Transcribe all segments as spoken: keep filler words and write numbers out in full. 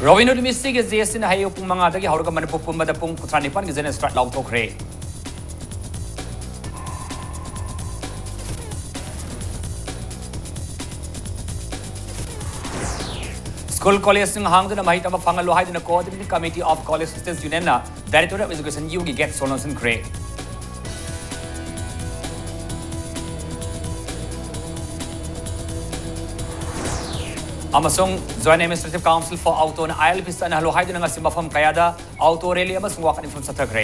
ꯔꯣꯕꯤꯟꯍꯨꯗ ꯃꯤꯁꯤꯒꯤ J ꯑꯦꯁ ꯁꯤꯅ ꯍꯌꯦꯡ ꯄꯨꯡ ꯃꯉꯥꯗꯒꯤ ꯍꯧꯔꯒ ꯃꯅꯤꯄꯨꯔ ꯄꯨꯝꯕꯗ ꯄꯨꯡ ꯀꯨꯟꯊ꯭ꯔꯥ ꯅꯤꯄꯥꯟꯒꯤ ꯖꯦꯅꯔꯦꯜ ꯁ꯭ꯇ꯭ꯔꯥꯏꯛ ꯂꯥꯎꯊꯣꯛꯈ꯭ꯔꯦ꯫ ꯁ꯭ꯀꯨꯜ ꯀꯣꯂꯦꯖꯁꯤꯡ ꯍꯥꯡꯗꯨꯅ ꯃꯍꯩ ꯇꯝꯕ ꯐꯪꯍꯜꯂꯨ ꯍꯥꯏꯗꯨꯅ Coordinating Committee of College Students Unionꯅ Directorate of Education ꯌꯨꯒꯤ ꯒꯦꯠ ꯁꯣ ꯂꯣꯟꯁꯤꯟꯈ꯭ꯔꯦ꯫ ꯑꯃꯁꯨꯡ Joint Administrative Council for Autoꯅ I L P ꯆꯠꯅꯍꯜꯂꯨ ꯍꯥꯏꯗꯨꯅ ꯉꯁꯤ ꯃꯐꯝ ꯀꯌꯥꯗ ꯑꯣꯇꯣ ꯔꯦꯂꯤ ꯑꯃꯁꯨꯡ ꯋꯥꯀꯠ ꯃꯤꯐꯝ ꯆꯠꯊꯈ꯭ꯔꯦ꯫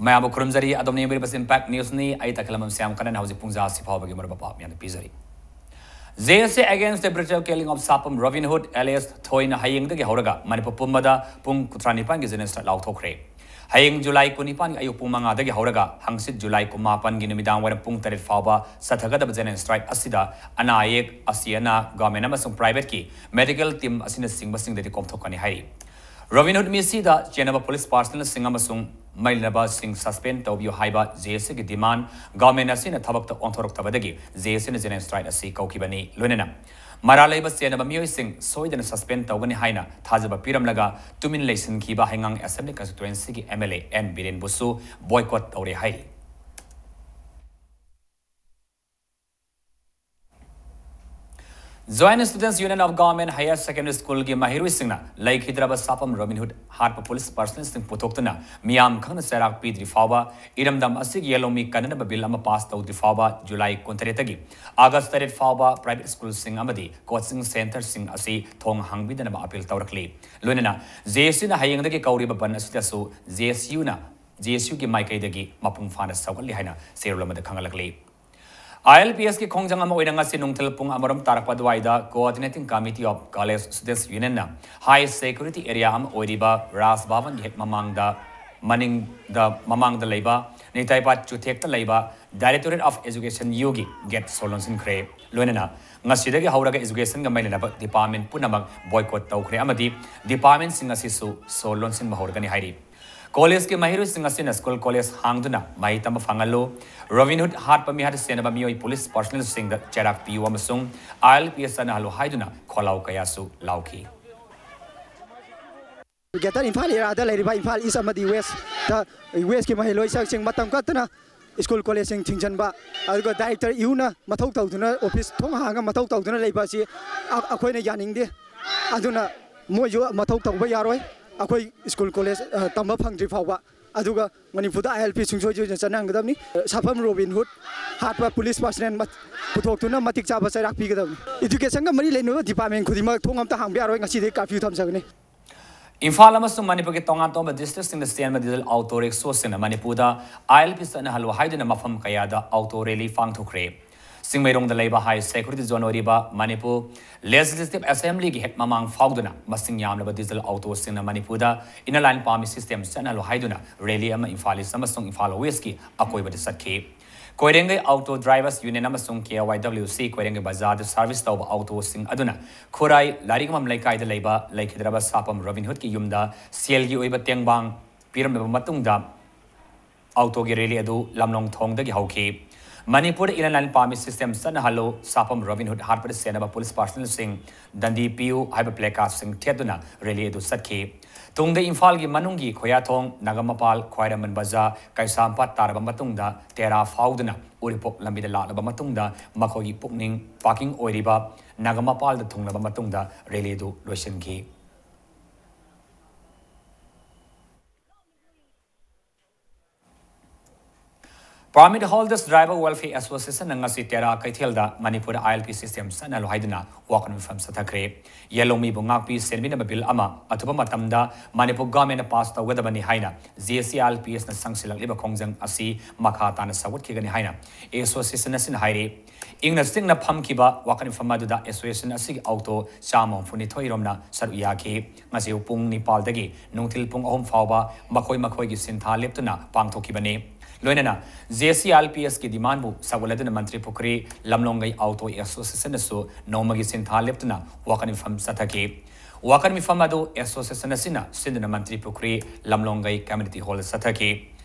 ꯃꯌꯥꯝꯕꯨ ꯈꯨꯔꯨꯝꯖꯔꯤ꯫ ꯑꯗꯣꯝꯅ ꯌꯦꯡꯕꯤꯔꯤꯕꯁꯤ Impact Newsꯅꯤ꯫ ꯑꯩ ꯇꯈꯦꯂꯝꯕꯝ ꯁ꯭ꯌꯥꯝ ꯀꯔꯟ꯫ ꯍꯧꯖꯤꯛ ꯄꯨꯡꯖꯥ ꯑꯁꯤ ꯐꯥꯎꯕꯒꯤ ꯃꯔꯨꯞ ꯃꯄꯥ ꯃꯌꯥꯝꯗ ꯄꯤꯖꯔꯤ꯫ J S A against the brutal killing of ꯁꯥꯄꯝ ꯔꯣꯕꯤꯟꯍꯨꯗ alias ꯊꯣꯏꯅ ꯍꯌꯦꯡꯗꯒꯤ ꯍꯧꯔꯒ ꯃꯅꯤꯄꯨꯔ ꯄꯨꯝꯕꯗ ꯄꯨꯡ ꯀꯨꯟꯊ꯭ꯔꯥ ꯅꯤꯄꯥꯟꯒꯤ ꯖꯦꯅꯔꯦꯜ ꯁ꯭ꯇ꯭ꯔꯥꯏꯛ ꯂꯥꯎꯊꯣꯛꯈ꯭ꯔꯦ꯫ ꯍꯌꯦꯡ ꯖꯨꯂꯥꯏ ꯀꯨꯟꯅꯤꯄꯥꯟꯒꯤ ꯑꯌꯨꯛ ꯄꯨꯡ ꯃꯉꯥꯗꯒꯤ ꯍꯧꯔꯒ ꯍꯪꯆꯤꯠ ꯖꯨꯂꯥꯏ ꯀꯨꯟꯃꯥꯄꯟꯒꯤ ꯅꯨꯃꯤꯗꯥꯡ ꯋꯥꯏꯔꯝ ꯄꯨꯡ ꯇꯔꯦꯠ ꯐꯥꯎꯕ ꯆꯠꯊꯒꯗꯕ ꯖꯦꯅꯔꯦꯜ ꯁ꯭ꯇ꯭ꯔꯥꯏꯛ ꯑꯁꯤꯗ ꯑꯅꯥ ꯑꯌꯦꯛ, ꯑꯁꯤ ꯑꯅꯥ, ꯒꯣꯔꯃꯦꯟ ꯑꯃꯁꯨꯡ ꯄ꯭ꯔꯥꯏꯚꯦꯠꯀꯤ ꯃꯦꯗꯤꯀꯦꯜ ꯇꯤꯝ ꯑꯁꯤꯅꯆꯤꯡꯕꯁꯤꯡꯗꯗꯤ ꯀꯣꯝꯊꯣꯛꯀꯅꯤ ꯍꯥꯏꯔꯤ꯫ ꯔꯣꯕꯤꯟꯍꯨꯗ ꯃꯤꯁꯤꯗ ꯆꯦꯟꯅꯕ ꯄꯨꯂꯤꯁ ꯄꯥꯔꯁꯅꯦꯜꯁꯤꯡ ꯑꯃꯁꯨꯡ ꯃꯩꯂꯩꯅꯕꯁꯤꯡ ꯁꯁꯄꯦꯟ ꯇꯧꯕꯤꯌꯨ ꯍꯥꯏꯕ J S Aꯒꯤ ꯗꯤꯃꯥꯟ ꯒꯣꯔꯃꯦꯟ ꯑꯁꯤꯅ ꯊꯕꯛꯇ ꯑꯣꯟꯊꯣꯔꯛꯇꯕꯗꯒꯤ J S Aꯅ ꯖꯦꯅꯔꯦꯜ ꯁ꯭ꯇ꯭ꯔꯥꯏꯛ ꯑꯁꯤ ꯀꯧꯈꯤꯕꯅꯤ꯫ ꯂꯣꯏꯅꯅ ꯃꯔꯥꯜ ꯂꯩꯕ ꯆꯦꯟꯅꯕ ꯃꯤꯑꯣꯏꯁꯤꯡ ꯁꯣꯏꯗꯅ ꯁꯁꯄꯦꯟ ꯇꯧꯒꯅꯤ ꯍꯥꯏꯅ ꯊꯥꯖꯕ ꯄꯤꯔꯝꯂꯒ ꯇꯨꯃꯤꯟ ꯂꯩꯁꯤꯟꯈꯤꯕ ꯍꯩꯉꯥꯡ ꯑꯦꯁꯦꯝꯕ꯭ꯂꯤ ꯀꯟꯁꯇꯤꯇ꯭ꯋꯦꯟꯁꯤꯒꯤ M L A N ꯕꯤꯔꯦꯟꯕꯨꯁꯨ ꯕꯣꯏꯀꯣꯠ ꯇꯧꯔꯦ ꯍꯥꯏꯔꯤ꯫ Joint Students Union of Government Higher Secondary Schoolꯒꯤ ꯃꯍꯩꯔꯣꯏꯁꯤꯡꯅ ꯂꯩꯈꯤꯗ꯭ꯔꯕ ꯁꯥꯄꯝ ꯔꯣꯕꯤꯟꯍꯨꯗ ꯍꯥꯠꯄ ꯄꯨꯂꯤꯁ ꯄꯥꯔꯁꯅꯦꯜꯁꯤꯡ ꯄꯨꯊꯣꯛꯇꯨꯅ ꯃꯤꯌꯥꯝ ꯈꯪꯅ ꯆꯩꯔꯥꯛ ꯄꯤꯗ꯭ꯔꯤ ꯐꯥꯎꯕ, ꯏꯔꯝꯗꯝ ꯑꯁꯤꯒꯤ ꯌꯦꯜꯍꯧꯃꯤ ꯀꯟꯅꯅꯕ ꯕꯤꯜ ꯑꯃ ꯄꯥꯁ ꯇꯧꯗ꯭ꯔꯤ ꯐꯥꯎꯕ, ꯖꯨꯂꯥꯏ ꯀꯨꯟꯇꯔꯦꯠꯇꯒꯤ ꯑꯥꯒꯁ ꯇꯔꯦꯠ ꯐꯥꯎꯕ ꯄ꯭ꯔꯥꯏꯚꯦꯠ ꯁ꯭ꯀꯨꯜꯁꯤꯡ ꯑꯃꯗꯤ ꯀꯣꯆꯤꯡ ꯁꯦꯟꯇꯔꯁꯤꯡ ꯑꯁꯤ ꯊꯣꯡ ꯍꯥꯡꯕꯤꯗꯅꯕ ꯑꯄꯤꯜ ꯇꯧꯔꯛꯂꯤ꯫ ꯂꯣꯏꯅꯅ J S Uꯅ ꯍꯌꯦꯡꯗꯒꯤ ꯀꯧꯔꯤꯕ ꯕꯟ ꯑꯁꯤꯗꯁꯨ J S Uꯅ, J S Uꯒꯤ ꯃꯥꯏꯀꯩꯗꯒꯤ ꯃꯄꯨꯡ ꯐꯥꯅ ꯁꯧꯒꯠꯂꯤ ꯍꯥꯏꯅ ꯆꯦꯔꯣꯜ ꯑꯃꯗ ꯈꯪꯍꯜꯂꯛꯂꯤ꯫ I L P Sꯀꯤ ꯈꯣꯡꯖꯪ ꯑꯃ ꯑꯣꯏꯅ ꯉꯁꯤ ꯅꯨꯡꯊꯤꯜ ꯄꯨꯡ ꯑꯃꯔꯣꯝ ꯇꯥꯔꯛꯄ ꯑꯗꯨꯋꯥꯏꯗ Coordinating Committee of College Students Unionꯅ high security area ꯑꯃ ꯑꯣꯏꯔꯤꯕ ꯔꯥꯖ ꯚꯕꯟꯒꯤ ꯍꯦꯛ ꯃꯃꯥꯡꯗ, ꯃꯅꯤꯡꯗ, ꯃꯃꯥꯡꯗ ꯂꯩꯕ ꯅꯤꯇꯥꯏꯄꯥꯠ ꯆꯨꯊꯦꯛꯇ ꯂꯩꯕ Directorate of Education ꯌꯨꯒꯤ ꯒꯦꯠ ꯁꯣ ꯂꯣꯟꯁꯤꯟꯈ꯭ꯔꯦ꯫ ꯂꯣꯏꯅꯅ ꯉꯁꯤꯗꯒꯤ ꯍꯧꯔꯒ ꯏꯖꯨꯀꯦꯁꯟꯒ ꯃꯔꯤ ꯂꯩꯅꯕ ꯗꯤꯄꯥꯔꯠꯃꯦꯟ ꯄꯨꯝꯅꯃꯛ ꯕꯣꯏꯀꯣꯠ ꯇꯧꯈ꯭ꯔꯦ ꯑꯃꯗꯤ ꯗꯤꯄꯥꯔꯠꯃꯦꯟꯁꯤꯡ ꯑꯁꯤꯁꯨ ꯁꯣ ꯂꯣꯟꯁꯤꯟꯕ ꯍꯧꯔꯒꯅꯤ ꯍꯥꯏꯔꯤ꯫ ꯀꯣꯂꯦꯖꯀꯤ ꯃꯍꯩꯔꯣꯏꯁꯤꯡ ꯑꯁꯤꯅ ꯁ꯭ꯀꯨꯜ ꯀꯣꯂꯦꯖ ꯍꯥꯡꯗꯨꯅ ꯃꯍꯩ ꯇꯝꯕ ꯐꯪꯍꯜꯂꯨ, ꯔꯣꯕꯤꯟ ꯍꯨꯗ ꯍꯥꯠꯄ ꯃꯤꯍꯥꯠ ꯁꯦꯟꯅꯕ ꯃꯤꯑꯣꯏ ꯄꯨꯂꯤꯁ ꯄꯥꯔꯁꯅꯦꯜꯁꯤꯡꯗ ꯆꯩꯔꯥꯛ ꯄꯤꯌꯨ ꯑꯃꯁꯨꯡ ꯑꯥꯏ ꯑꯦꯜ ꯄꯤ ꯑꯦꯁ ꯆꯠꯅꯍꯜꯂꯨ ꯍꯥꯏꯗꯨꯅ ꯈꯣꯜꯂꯥꯎ ꯀꯌꯥꯁꯨ ꯂꯥꯎꯈꯤ꯫ ꯒ꯭ꯔꯦꯇꯔ ꯏꯝꯐꯥꯜ ꯑꯦꯔꯤꯌꯥꯗ ꯂꯩꯔꯤꯕ ꯏꯝꯐꯥꯜ ꯏꯁ ꯑꯃꯗꯤ ꯋꯦꯁꯇ, ꯋꯦꯁꯀꯤ ꯃꯍꯩꯔꯣꯏꯁꯤꯡ ꯃꯇꯝ ꯀꯛꯇꯅ ꯁ꯭ꯀꯨꯜ ꯀꯣꯂꯦꯖꯁꯤꯡ ꯊꯤꯡꯖꯤꯟꯕ, ꯑꯗꯨꯒ ꯗꯥꯏꯔꯦꯛꯇꯔ ꯏꯌꯨꯅ ꯃꯊꯧ ꯇꯧꯗꯨꯅ, ꯑꯣꯐꯤꯁ ꯊꯣꯡ ꯍꯥꯡꯉꯒ ꯃꯊꯧ ꯇꯧꯗꯨꯅ ꯂꯩꯕ ꯑꯁꯤ ꯑ-, ꯑꯩꯈꯣꯏꯅ ꯌꯥꯅꯤꯡꯗꯦ꯫ ꯑꯗꯨꯅ ꯃꯣꯏꯁꯨ ꯃꯊꯧ ꯇꯧꯕ ꯌꯥꯔꯣꯏ꯫ ꯑꯩꯈꯣꯏ ꯁ꯭ꯀꯨꯜ ꯀꯣꯂꯦꯖ, ꯑ, ꯇꯝꯕ ꯐꯪꯗ꯭ꯔꯤ ꯐꯥꯎꯕ꯫ ꯑꯗꯨꯒ ꯃꯅꯤꯄꯨꯔꯗ ꯑꯥꯏ ꯑꯦꯜ ꯄꯤ ꯁꯨꯡꯁꯣꯏ ꯁꯣꯏꯗꯅ ꯆꯠꯅꯍꯟꯒꯗꯕꯅꯤ꯫ ꯁꯥꯐꯝ ꯔꯣꯕꯤꯟ ꯍꯨꯗ ꯍꯥꯠꯄ ꯄꯨꯂꯤꯁ ꯄꯥꯔꯁꯅꯦꯜ ꯃꯠ-, ꯄꯨꯊꯣꯛꯇꯨꯅ ꯃꯇꯤꯛ ꯆꯥꯕ ꯆꯩꯔꯥꯛ ꯄꯤꯒꯗꯕꯅꯤ꯫ ꯏꯗꯨꯀꯦꯁꯟꯒ ꯃꯔꯤ ꯂꯩꯅꯕ ꯗꯤꯄꯥꯔꯠꯃꯦꯟ ꯈꯨꯗꯤꯡꯃꯛ ꯊꯣꯡ ꯑꯝꯇ ꯍꯥꯡꯕ ꯌꯥꯔꯣꯏ꯫ ꯉꯁꯤꯗꯒꯤ ꯀꯥꯔꯐ꯭ꯌꯨ ꯊꯝꯖꯒꯅꯤ꯫ ꯏꯝꯐꯥꯜ ꯑꯃꯁꯨꯡ ꯃꯅꯤꯄꯨꯔꯒꯤ ꯇꯣꯉꯥꯟ ꯇꯣꯉꯥꯟꯕ ꯗꯤꯁꯇ꯭ꯔꯤꯛꯁꯤꯡꯗ ꯆꯦꯟꯕ ꯗꯤꯖꯜ ꯑꯣꯇꯣ ꯔꯤꯛꯁꯣꯁꯤꯡꯅ ꯃꯅꯤꯄꯨꯔꯗ ꯑꯥꯏ ꯑꯦꯜ ꯄꯤ ꯆꯠꯅꯍꯜꯂꯨ ꯍꯥꯏꯗꯨꯅ ꯃꯐꯝ ꯀꯌꯥꯗ ꯑꯣꯇꯣ ꯔꯦꯂꯤ ꯄꯥꯡꯊꯣꯛꯈ꯭ꯔꯦ꯫ ꯆꯤꯡꯃꯩꯔꯣꯡꯗ ꯂꯩꯕ ꯍꯥꯏ ꯁꯦꯀ꯭ꯌꯨꯔꯤꯇꯤ ꯖꯣꯟ ꯑꯣꯏꯔꯤꯕ ꯃꯅꯤꯄꯨꯔ ꯂꯦꯖꯤꯁꯂꯦꯇꯤꯚ ꯑꯦꯁꯦꯝꯕ꯭ꯂꯤꯒꯤ ꯍꯦꯛ ꯃꯃꯥꯡ ꯐꯥꯎꯗꯨꯅ ꯃꯁꯤꯡ ꯌꯥꯝꯂꯕ ꯗꯤꯖꯜ ꯑꯣꯇꯣꯁꯤꯡꯅ ꯃꯅꯤꯄꯨꯔꯗ ꯏꯟꯅꯔ ꯂꯥꯏꯟ ꯄꯥꯔꯃꯤꯠ ꯁꯤꯁꯇꯦꯝ ꯆꯠꯅꯍꯜꯂꯨ ꯍꯥꯏꯗꯨꯅ ꯔꯦꯂꯤ ꯑꯃ ꯏꯝꯐꯥꯜ ꯏꯁ ꯑꯃꯁꯨꯡ ꯏꯝꯐꯥꯜ ꯋꯦꯁꯀꯤ ꯑꯀꯣꯏꯕꯗ ꯆꯠꯈꯤ꯫ ꯀꯣꯏꯔꯦꯡꯒꯩ ꯑꯣꯇꯣ ꯗ꯭ꯔꯥꯏꯚꯔꯁ ꯌꯨꯅꯤꯌꯟ ꯑꯃꯁꯨꯡ ꯀꯦ ꯋꯥꯏ ꯗꯕ꯭ꯂꯤꯎ ꯁꯤ ꯀꯣꯏꯔꯦꯡꯒꯩ ꯕꯖꯥꯔꯗ ꯁꯥꯔꯚꯤꯁ ꯇꯧꯕ ꯑꯣꯇꯣꯁꯤꯡ ꯑꯗꯨꯅ ꯈꯨꯔꯥꯏ ꯂꯥꯏꯔꯤꯛ ꯌꯣꯟꯐꯝ ꯂꯩꯀꯥꯏꯗ ꯂꯩꯕ ꯂꯩꯈꯤꯗ꯭ꯔꯕ ꯁꯥꯄꯝ ꯔꯣꯕꯤꯟ ꯍꯨꯗꯀꯤ ꯌꯨꯝꯗ ꯁꯦꯜꯒꯤ ꯑꯣꯏꯕ ꯇꯦꯡꯕꯥꯡ ꯄꯤꯔꯝꯂꯕ ꯃꯇꯨꯡꯗ ꯑꯣꯇꯣꯒꯤ ꯔꯦꯂꯤ ꯑꯗꯨ ꯂꯝꯂꯣꯡ ꯊꯣꯡꯗꯒꯤ ꯍꯧꯈꯤ꯫ ꯃꯅꯤꯄꯨꯔꯗ ꯏꯟꯅꯔ ꯂꯥꯏꯟ ꯄꯥꯔꯃꯤꯠ ꯁꯤꯁꯇꯦꯝ ꯆꯠꯅꯍꯜꯂꯨ, ꯁꯥꯄꯝ ꯔꯣꯕꯤꯟ ꯍꯨꯗ ꯍꯥꯠꯄꯗ ꯁꯦꯟꯅꯕ ꯄꯨꯂꯤꯁ ꯄꯥꯔꯁꯅꯦꯜꯁꯤꯡ ꯗꯟꯗꯤ ꯄꯤꯌꯨ ꯍꯥꯏꯕ ꯄ꯭ꯂꯦꯀꯥꯔꯗꯁꯤꯡ ꯊꯦꯠꯇꯨꯅ ꯔꯦꯂꯤ ꯑꯗꯨ ꯆꯠꯈꯤ꯫ ꯇꯨꯡꯗ ꯏꯝꯐꯥꯜꯒꯤ ꯃꯅꯨꯡꯒꯤ ꯈꯣꯌꯥꯊꯣꯡ, ꯅꯥꯒꯥꯃꯄꯥꯜ, ꯈ꯭ꯋꯥꯏꯔꯝꯕꯟ ꯕꯖꯥꯔ, ꯀꯩꯁꯥꯝꯄꯥꯠ ꯇꯥꯔꯕ ꯃꯇꯨꯡꯗ ꯇꯦꯔꯥ ꯐꯥꯎꯗꯨꯅ ꯎꯔꯤꯄꯣꯛ ꯂꯝꯕꯤꯗ ꯂꯥꯛꯂꯕ ꯃꯇꯨꯡꯗ ꯃꯈꯣꯏꯒꯤ ꯄꯨꯛꯅꯤꯡ ꯄꯥꯔꯀꯤꯡ ꯑꯣꯏꯔꯤꯕ ꯅꯥꯒꯥꯃꯄꯥꯜꯗ ꯊꯨꯡꯂꯕ ꯃꯇꯨꯡꯗ ꯔꯦꯂꯤ ꯑꯗꯨ ꯂꯣꯏꯁꯤꯟꯈꯤ꯫ Permit Holders Driver Welfare Association ꯅ ꯉꯁꯤ ꯇꯦꯔꯥ ꯀꯩꯊꯦꯜꯗ ꯃꯅꯤꯄꯨꯔꯗ ꯑꯥꯏ ꯑꯦꯜ ꯄꯤ ꯁꯤꯁꯇꯦꯝ ꯆꯠꯅꯍꯜꯂꯨ ꯍꯥꯏꯗꯨꯅ ꯋꯥꯀꯠ ꯃꯤꯐꯝ ꯆꯠꯊꯈ꯭ꯔꯦ꯫ ꯌꯦꯜꯍꯧꯃꯤꯕꯨ ꯉꯥꯛꯄꯤ ꯁꯦꯟꯕꯤꯅꯕ ꯕꯤꯜ ꯑꯃ ꯑꯊꯨꯕ ꯃꯇꯝꯗ ꯃꯅꯤꯄꯨꯔ ꯒꯚꯔꯟꯃꯦꯟꯠꯅ ꯄꯥꯁ ꯇꯧꯒꯗꯕꯅꯤ ꯍꯥꯏꯅ J S C I L P S ꯅ ꯆꯪꯁꯤꯜꯂꯛꯂꯤꯕ ꯈꯣꯡꯖꯪ ꯑꯁꯤ ꯃꯈꯥ ꯇꯥꯅ ꯁꯧꯒꯠꯈꯤꯒꯅꯤ ꯍꯥꯏꯅ ꯑꯦꯁꯣꯁꯤꯌꯦꯁꯟ ꯑꯁꯤꯅ ꯍꯥꯏꯔꯤ꯫ ꯏꯪꯅ ꯆꯤꯛꯅ ꯐꯝꯈꯤꯕ ꯋꯥꯀꯠ ꯃꯤꯐꯝ ꯑꯗꯨꯗ ꯑꯦꯁꯣꯁꯤꯌꯦꯁꯟ ꯑꯁꯤꯒꯤ ꯑꯣꯇꯣ ꯆꯥꯝꯃ ꯍꯨꯝꯐꯨ ꯅꯤꯊꯣꯏ ꯔꯣꯝꯅ ꯁꯔꯨꯛ ꯌꯥꯈꯤ꯫ ꯉꯁꯤ ꯄꯨꯡ ꯅꯤꯄꯥꯜꯗꯒꯤ ꯅꯨꯡꯊꯤꯜ ꯄꯨꯡ ꯑꯍꯨꯝ ꯐꯥꯎꯕ ꯃꯈꯣꯏ ꯃꯈꯣꯏꯒꯤ ꯁꯤꯟꯊꯥ ꯂꯦꯞꯇꯨꯅ ꯄꯥꯡꯊꯣꯛꯈꯤꯕꯅꯤ꯫ ꯂꯣꯏꯅꯅ J S C I L P S ꯀꯤ ꯗꯤꯃꯥꯟꯕꯨ ꯁꯧꯒꯠꯂꯗꯨꯅ ꯃꯟꯇ꯭ꯔꯤ ꯄꯨꯈ꯭ꯔꯤ ꯂꯝꯂꯣꯡꯒꯩ ꯑꯣꯇꯣ ꯑꯦꯁꯣꯁꯤꯌꯦꯁꯟꯅꯁꯨ ꯅꯣꯡꯃꯒꯤ ꯁꯤꯟꯊꯥ ꯂꯦꯞꯇꯨꯅ ꯋꯥꯀꯠ ꯃꯤꯐꯝ ꯆꯠꯊꯈꯤ꯫ ꯋꯥꯀꯠ ꯃꯤꯐꯝ ꯑꯗꯨ ꯑꯦꯁꯣꯁꯤꯌꯦꯁꯟ ꯑꯁꯤꯅ ꯁꯤꯟꯗꯨꯅ ꯃꯟꯇ꯭ꯔꯤ ꯄꯨꯈ꯭ꯔꯤ ꯂꯝꯂꯣꯡꯒꯩ ꯀꯝꯃ꯭ꯌꯨꯅꯤꯇꯤ ꯍꯣꯜꯗ ꯆꯠꯊꯈꯤ꯫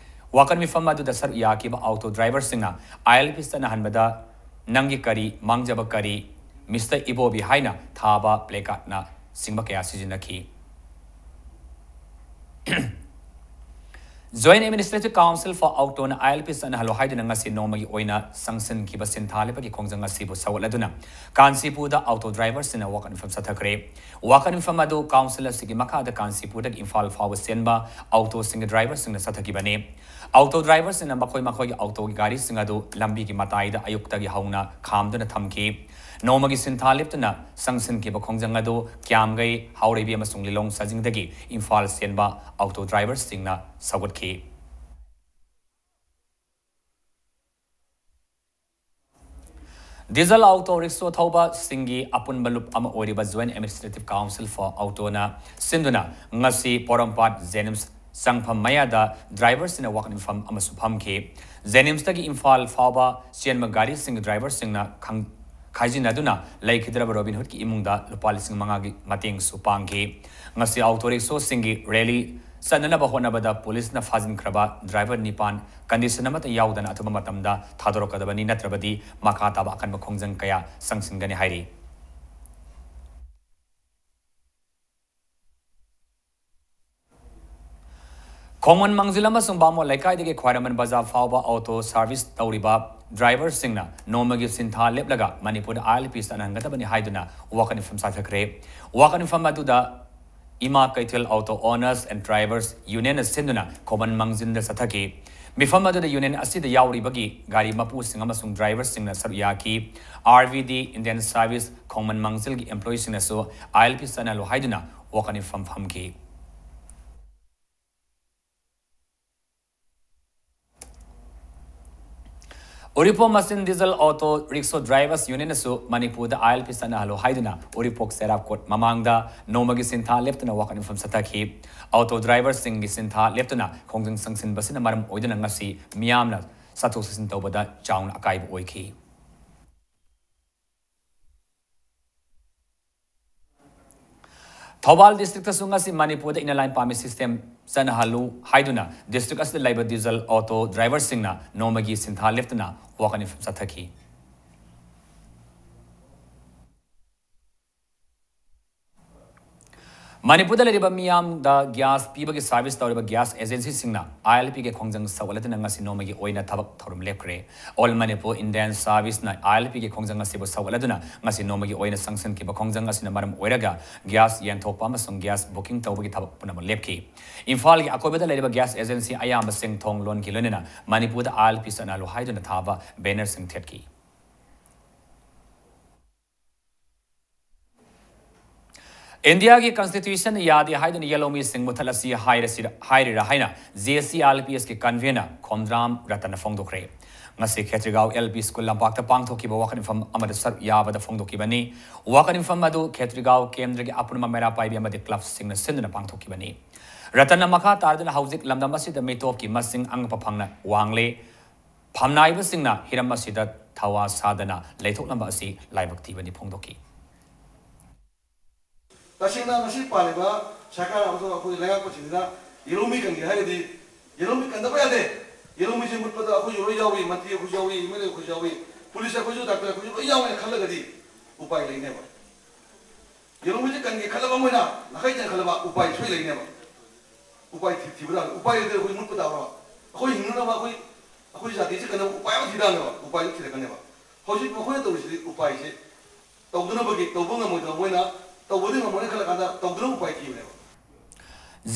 ꯋꯥꯀꯠ ꯃꯤꯐꯝ ꯑꯗꯨꯗ ꯁꯔꯨꯛ ꯌꯥꯈꯤꯕ ꯑꯣꯇꯣ ꯗ꯭ꯔꯥꯏꯚꯔꯁꯤꯡꯅ ꯑꯥꯏ ꯑꯦꯜ ꯄꯤ ꯆꯠꯅꯍꯟꯕꯗ "ꯅꯪꯒꯤ ꯀꯔꯤ, ꯃꯥꯡꯖꯕ ꯀꯔꯤ, ꯃꯤꯁꯇꯔ ꯏꯕꯣꯕꯤ" ꯍꯥꯏꯅ ꯊꯥꯕ ꯄ꯭ꯂꯦꯀꯥꯔꯗꯅ ꯆꯤꯡꯕ ꯀꯌꯥ ꯁꯤꯖꯤꯟꯅꯈꯤ꯫ Joint Administrative Council for Autoꯅ ꯑꯥꯏ ꯑꯦꯜ ꯄꯤ ꯆꯠꯅꯍꯜꯂꯣ ꯍꯥꯏꯗꯨꯅ ꯉꯁꯤ ꯅꯣꯡꯃꯒꯤ ꯑꯣꯏꯅ ꯆꯪꯁꯤꯟꯈꯤꯕ ꯁꯤꯟꯊꯥ ꯂꯦꯞꯄꯒꯤ ꯈꯣꯡꯖꯪ ꯑꯁꯤꯕꯨ ꯁꯧꯒꯠꯂꯗꯨꯅ ꯀꯥꯟꯆꯤꯄꯨꯔꯗ ꯑꯣꯇꯣ ꯗ꯭ꯔꯥꯏꯚꯔꯁꯤꯡꯅ ꯋꯥꯀꯠ ꯃꯤꯐꯝ ꯆꯠꯊꯈ꯭ꯔꯦ꯫ ꯋꯥꯀꯠ ꯃꯤꯐꯝ ꯑꯗꯨ ꯀꯥꯎꯟꯁꯤꯜ ꯑꯁꯤꯒꯤ ꯃꯈꯥꯗ ꯀꯥꯟꯆꯤꯄꯨꯔꯗꯒꯤ ꯏꯝꯐꯥꯜ ꯐꯥꯎꯕ ꯆꯦꯟꯕ ꯑꯣꯇꯣꯁꯤꯡꯒꯤ ꯗ꯭ꯔꯥꯏꯚꯔꯁꯤꯡꯅ ꯆꯠꯊꯈꯤꯕꯅꯤ꯫ ꯑꯣꯇꯣ ꯗ꯭ꯔꯥꯏꯚꯔꯁꯤꯡꯅ ꯃꯈꯣꯏ ꯃꯈꯣꯏꯒꯤ ꯑꯣꯇꯣꯒꯤ ꯒꯥꯔꯤꯁꯤꯡ ꯑꯗꯨ ꯂꯝꯕꯤꯒꯤ ꯃꯇꯥꯏꯗ ꯑꯌꯨꯛꯇꯒꯤ ꯍꯧꯅ ꯈꯥꯝꯗꯨꯅ ꯊꯝꯈꯤ꯫ ꯅꯣꯡꯃꯒꯤ ꯁꯤꯟꯊꯥ ꯂꯦꯞꯇꯨꯅ ꯆꯪꯁꯤꯟꯈꯤꯕ ꯈꯣꯡꯖꯪ ꯑꯗꯨ ꯀ꯭ꯌꯥꯝꯒꯩ, ꯍꯥꯎꯔꯩꯕꯤ ꯑꯃꯁꯨꯡ ꯂꯤꯂꯣꯡ ꯆꯥꯖꯤꯡꯗꯒꯤ ꯏꯝꯐꯥꯜ ꯆꯦꯟꯕ ꯑꯣꯇꯣ ꯗ꯭ꯔꯥꯏꯚꯔꯁꯤꯡꯅ ꯁꯧꯒꯠꯈꯤ꯫ ꯗꯤꯖꯜ ꯑꯣꯇꯣ ꯔꯤꯛꯁꯣ ꯊꯧꯕꯁꯤꯡꯒꯤ ꯑꯄꯨꯟꯕ ꯂꯨꯞ ꯑꯃ ꯑꯣꯏꯔꯤꯕ Joint Administrative Council for Autoꯅ ꯁꯤꯟꯗꯨꯅ ꯉꯁꯤ ꯄꯣꯔꯣꯝꯄꯥꯠ ꯖꯦꯅꯤꯝꯁ ꯆꯪꯐꯝ ꯃꯌꯥꯗ ꯗ꯭ꯔꯥꯏꯚꯔꯁꯤꯡꯅ ꯋꯥꯀꯠ ꯃꯤꯐꯝ ꯑꯃꯁꯨ ꯐꯝꯈꯤ꯫ ꯖꯦꯅꯤꯝꯁꯇꯒꯤ ꯏꯝꯐꯥꯜ ꯐꯥꯎꯕ ꯆꯦꯟꯕ ꯒꯥꯔꯤꯁꯤꯡꯒꯤ ꯗ꯭ꯔꯥꯏꯚꯔꯁꯤꯡꯅ ꯈꯪ-, ꯈꯥꯏꯖꯤꯟꯅꯗꯨꯅ ꯂꯩꯈꯤꯗ꯭ꯔꯕ ꯔꯣꯕꯤꯟ ꯍꯨꯗꯀꯤ ꯏꯃꯨꯡꯗ ꯂꯨꯄꯥ ꯂꯤꯁꯤꯡ ꯃꯉꯥꯒꯤ ꯃꯇꯦꯡꯁꯨ ꯄꯥꯡꯈꯤ꯫ ꯉꯁꯤ ꯑꯣꯇꯣ ꯔꯤꯛꯁꯣꯁꯤꯡꯒꯤ ꯔꯦꯂꯤ ꯆꯠꯅꯅꯕ ꯍꯣꯠꯅꯕꯗ ꯄꯨꯂꯤꯁꯅ ꯐꯥꯖꯤꯟꯈ꯭ꯔꯕ ꯗ꯭ꯔꯥꯏꯚꯔ ꯅꯤꯄꯥꯟ ꯀꯟꯗꯤꯁꯟ ꯑꯃꯠꯇ ꯌꯥꯎꯗꯅ ꯑꯊꯨꯕ ꯃꯇꯝꯗ ꯊꯥꯗꯣꯔꯛꯀꯗꯕꯅꯤ, ꯅꯠꯇ꯭ꯔꯕꯗꯤ ꯃꯈꯥ ꯇꯥꯕ ꯑꯀꯟꯕ ꯈꯣꯡꯖꯪ ꯀꯌꯥ ꯆꯪꯁꯤꯟꯒꯅꯤ ꯍꯥꯏꯔꯤ꯫ ꯈꯣꯡꯃꯟ ꯃꯥꯡꯖꯤꯜ ꯑꯃꯁꯨꯡ ꯕꯥꯃꯣꯟ ꯂꯩꯀꯥꯏꯗꯒꯤ ꯈ꯭ꯋꯥꯏꯔꯝꯕꯟ ꯕꯖꯥꯔ ꯐꯥꯎꯕ ꯑꯣꯇꯣ ꯁꯥꯔꯚꯤꯁ ꯇꯧꯔꯤꯕ ꯗ꯭ꯔꯥꯏꯚꯔꯁꯤꯡꯅ ꯅꯣꯡꯃꯒꯤ ꯁꯤꯟꯊꯥ ꯂꯦꯞꯂꯒ ꯃꯅꯤꯄꯨꯔꯗ ꯑꯥꯏ ꯑꯦꯜ ꯄꯤ ꯆꯠꯅꯍꯟꯒꯗꯕꯅꯤ ꯍꯥꯏꯗꯨꯅ ꯋꯥꯀꯠ ꯃꯤꯐꯝ ꯆꯠꯊꯈ꯭ꯔꯦ꯫ ꯋꯥꯀꯠ ꯃꯤꯐꯝ ꯑꯗꯨꯗ ꯏꯃꯥ ꯀꯩꯊꯦꯜ ꯑꯣꯇꯣ ꯑꯣꯅꯔꯁ ꯑꯦꯟ ꯗ꯭ꯔꯥꯏꯚꯔꯁ ꯌꯨꯅꯤꯌꯟꯅ ꯁꯤꯟꯗꯨꯅ ꯈꯣꯡꯃꯟ ꯃꯥꯡꯖꯤꯟꯗ ꯆꯠꯊꯈꯤ꯫ ꯃꯤꯐꯝ ꯑꯗꯨꯗ ꯌꯨꯅꯤꯌꯟ ꯑꯁꯤꯗ ꯌꯥꯎꯔꯤꯕꯒꯤ ꯒꯥꯔꯤ ꯃꯄꯨꯁꯤꯡ ꯑꯃꯁꯨꯡ ꯗ꯭ꯔꯥꯏꯚꯔꯁꯤꯡꯅ ꯁꯔꯨꯛ ꯌꯥꯈꯤ꯫ ꯑꯥꯔ ꯚꯤ ꯗꯤ ꯏꯟꯗꯤꯌꯟ ꯁꯥꯔꯚꯤꯁ ꯈꯣꯡꯃꯟ ꯃꯥꯡꯖꯤꯜꯒꯤ ꯑꯦꯝꯄ꯭ꯂꯣꯌꯤꯁꯤꯡꯅꯁꯨ ꯑꯥꯏ ꯑꯦꯜ ꯄꯤ ꯆꯠꯅꯍꯜꯂꯨ ꯍꯥꯏꯗꯨꯅ ꯋꯥꯀꯠ ꯃꯤꯐꯝ ꯐꯝꯈꯤ꯫ ꯎꯔꯤꯄꯣꯛ ꯃꯆꯤꯟ ꯗꯤꯖꯜ ꯑꯣꯇꯣ ꯔꯤꯛꯁꯣ ꯗ꯭ꯔꯥꯏꯚꯔꯁ ꯌꯨꯅꯤꯌꯟꯅꯁꯨ ꯃꯅꯤꯄꯨꯔꯗ ꯑꯥꯏ ꯑꯦꯜ ꯄꯤ ꯆꯠꯅꯍꯜꯂꯨ ꯍꯥꯏꯗꯨꯅ ꯎꯔꯤꯄꯣꯛ ꯆꯩꯔꯥꯛ ꯀꯣꯔꯠ ꯃꯃꯥꯡꯗ ꯅꯣꯡꯃꯒꯤ ꯁꯤꯟꯊꯥ ꯂꯦꯞꯇꯅ ꯋꯥꯀꯠ ꯃꯤꯐꯝ ꯆꯠꯊꯈꯤ꯫ ꯑꯣꯇꯣ ꯗ꯭ꯔꯥꯏꯚꯔꯁꯤꯡꯒꯤ ꯁꯤꯟꯊꯥ ꯂꯦꯞꯇꯨꯅ ꯈꯣꯡꯖꯪ ꯆꯪꯁꯤꯟꯕꯁꯤꯅ ꯃꯔꯝ ꯑꯣꯏꯗꯨꯅ ꯉꯁꯤ ꯃꯤꯌꯥꯝꯅ ꯆꯠꯊꯣꯛ ꯆꯠꯁꯤꯟ ꯇꯧꯕꯗ ꯆꯥꯎꯅ ꯑꯀꯥꯏꯕ ꯑꯣꯏꯈꯤ꯫ ꯊꯧꯕꯥꯜ districtꯇꯁꯨ ꯉꯁꯤ ꯃꯅꯤꯄꯨꯔꯗ inner line permit system ꯆꯠꯅꯍꯜꯂꯨ ꯍꯥꯏꯗꯨꯅ district ꯑꯁꯤꯗ ꯂꯩꯕ diesel auto driverꯁꯤꯡꯅ ꯅꯣꯡꯃꯒꯤ ꯁꯤꯟꯊꯥ ꯂꯦꯞꯇꯅ ꯋꯥꯀꯠ ꯃꯤꯐꯝ ꯆꯠꯊꯈꯤ꯫ ꯃꯅꯤꯄꯨꯔꯗ ꯂꯩꯔꯤꯕ ꯃꯤꯌꯥꯝꯗ gas ꯄꯤꯕꯒꯤ service ꯇꯧꯔꯤꯕ gas agencyꯁꯤꯡꯅ ILPꯒꯤ ꯈꯣꯡꯖꯪ ꯁꯧꯒꯠꯂꯗꯨꯅ ꯉꯁꯤ ꯅꯣꯡꯃꯒꯤ ꯑꯣꯏꯅ ꯊꯕꯛ ꯊꯧꯔꯝ ꯂꯦꯞꯈ꯭ꯔꯦ꯫ All Manipur Indian Serviceꯅ ILPꯒꯤ ꯈꯣꯡꯖꯪ ꯑꯁꯤꯕꯨ ꯁꯧꯒꯠꯂꯗꯨꯅ ꯉꯁꯤ ꯅꯣꯡꯃꯒꯤ ꯑꯣꯏꯅ ꯆꯪꯁꯤꯟꯈꯤꯕ ꯈꯣꯡꯖꯪ ꯑꯁꯤꯅ ꯃꯔꯝ ꯑꯣꯏꯔꯒ gas ꯌꯦꯟꯊꯣꯛꯄ ꯑꯃꯁꯨꯡ gas booking ꯇꯧꯕꯒꯤ ꯊꯕꯛ ꯄꯨꯝꯅꯃꯛ ꯂꯦꯞꯈꯤ꯫ ꯏꯝꯐꯥꯜꯒꯤ ꯑꯀꯣꯏꯕꯗ ꯂꯩꯔꯤꯕ gas agency ꯑꯌꯥꯝꯕꯁꯤꯡ ꯊꯣꯡ ꯂꯣꯟꯈꯤ, ꯂꯣꯏꯅꯅ ꯃꯅꯤꯄꯨꯔꯗ ILP ꯆꯠꯅꯍꯜꯂꯨ ꯍꯥꯏꯗꯨꯅ ꯊꯥꯕ bannerꯁꯤꯡ ꯊꯦꯠꯈꯤ꯫ ꯏꯟꯗꯤꯌꯥꯒꯤ constitution ꯌꯥꯗꯦ ꯍꯥꯏꯗꯨꯅ ꯌꯦꯜꯍꯧꯃꯤꯁꯤꯡ ꯃꯨꯊꯠꯂꯁꯤ ꯍꯥꯏꯔꯁꯤꯔ-, ꯍꯥꯏꯔꯤꯔꯥ ꯍꯥꯏꯅ JCRPSꯀꯤ convener ꯈꯣꯝꯗ꯭ꯔꯥꯝ ꯔꯇꯟꯅ ꯐꯣꯡꯗꯣꯛꯈ꯭ꯔꯦ꯫ ꯉꯁꯤ ꯈꯦꯇ꯭ꯔꯤꯒꯥꯎ LP School ꯂꯝꯄꯥꯛꯇ ꯄꯥꯡꯊꯣꯛꯈꯤꯕ ꯋꯥꯀꯠ ꯃꯤꯐꯝ ꯑꯃꯗ ꯁꯔꯨꯛ ꯌꯥꯕꯗ ꯐꯣꯡꯗꯣꯛꯈꯤꯕꯅꯤ꯫ ꯋꯥꯀꯠ ꯃꯤꯐꯝ ꯑꯗꯨ ꯈꯦꯇ꯭ꯔꯤꯒꯥꯎ ꯀꯦꯟꯗ꯭ꯔꯒꯤ ꯑꯄꯨꯟꯕ ꯃꯩꯔꯥ ꯄꯥꯏꯕꯤ ꯑꯃꯗꯤ clubꯁꯤꯡꯅ ꯁꯤꯟꯗꯨꯅ ꯄꯥꯡꯊꯣꯛꯈꯤꯕꯅꯤ꯫ ꯔꯇꯟꯅ ꯃꯈꯥ ꯇꯥꯔꯗꯨꯅ ꯍꯧꯖꯤꯛ ꯂꯝꯗꯝ ꯑꯁꯤꯗ ꯃꯤꯇꯣꯞꯀꯤ ꯃꯁꯤꯡ ꯑꯉꯛꯄ ꯐꯪꯅ ꯋꯥꯡꯂꯦ꯫ ꯐꯝꯅꯥꯏꯕꯁꯤꯡꯅ ꯍꯤꯔꯝ ꯑꯁꯤꯗ ꯊꯋꯥ ꯁꯥꯗꯅ ꯂꯩꯊꯣꯛꯅꯕ ꯑꯁꯤ ꯂꯥꯏꯕꯛ ꯊꯤꯕꯅꯤ ꯐꯣꯡꯗꯣꯛꯈꯤ꯫ ꯇꯁꯦꯡꯅ ꯉꯁꯤ ꯄꯥꯜꯂꯤꯕ ꯁꯔꯀꯥꯔ ꯑꯃꯁꯨꯡ ꯑꯩꯈꯣꯏ ꯂꯩꯉꯥꯛꯄꯁꯤꯡꯁꯤꯅ ꯌꯦꯜꯍꯧꯃꯤ ꯀꯟꯒꯦ ꯍꯥꯏꯔꯒꯗꯤ ꯌꯦꯜꯍꯧꯃꯤ ꯀꯟꯗꯕ ꯌꯥꯗꯦ꯫ ꯌꯦꯜꯍꯧꯃꯤꯁꯦ ꯃꯨꯠꯄꯗ ꯑꯩꯈꯣꯏꯁꯨ ꯂꯣꯏ ꯌꯥꯎꯏ, ꯃꯟꯇ꯭ꯔꯤ ꯑꯩꯈꯣꯏꯁꯨ ꯌꯥꯎꯏ, MLA ꯑꯩꯈꯣꯏꯁꯨ ꯌꯥꯎꯏ, police ꯑꯩꯈꯣꯏꯁꯨ, doctor ꯑꯩꯈꯣꯏꯁꯨ ꯂꯣꯏ ꯌꯥꯎꯋꯦꯅ ꯈꯜꯂꯒꯗꯤ ꯎꯄꯥꯏ ꯂꯩꯅꯦꯕ꯫ ꯌꯦꯜꯍꯧꯃꯤꯁꯦ ꯀꯟꯒꯦ ꯈꯜꯂꯕ ꯑꯃ ꯑꯣꯏꯅ ꯅꯥꯈꯩ ꯆꯪꯈꯠꯂꯕ ꯎꯄꯥꯏ ꯁꯣꯏ ꯂꯩꯅꯦꯕ꯫ ꯎꯄꯥꯏ ꯊꯤ-, ꯊꯤꯕ ꯇꯥꯕꯅꯤ꯫ ꯎꯄꯥꯏ ꯂꯩꯇ꯭ꯔꯗꯤ ꯑꯩꯈꯣꯏ ꯃꯨꯠꯄ ꯇꯥꯕ꯭ꯔꯣ? ꯑꯩꯈꯣꯏ ꯍꯤꯡꯅꯅꯕ ꯑꯩꯈꯣꯏ, ꯑꯩꯈꯣꯏ ꯖꯥꯇꯤꯁꯦ ꯀꯟꯅꯕ ꯎꯄꯥꯏ ꯑꯃ ꯊꯤꯔꯛꯀꯅꯦꯕ, ꯎꯄꯥꯏꯗꯨ ꯊꯤꯔꯛꯀꯅꯦꯕ꯫ ꯍꯧꯖꯤꯛ ꯃꯈꯣꯏꯅ ꯇꯧꯔꯤꯁꯤꯗꯤ ꯎꯄꯥꯏꯁꯦ ꯇꯧꯗꯅꯕꯒꯤ, ꯇꯧꯕ ꯉꯝꯃꯣꯏꯗꯕ ꯃꯣꯏꯅ ꯇꯧꯕꯗꯤ ꯉꯝꯃꯣꯏꯅ ꯈꯜꯂꯀꯥꯟꯗ ꯇꯧꯗꯅꯕ ꯎꯄꯥꯏ ꯊꯤꯕꯅꯦꯕ꯫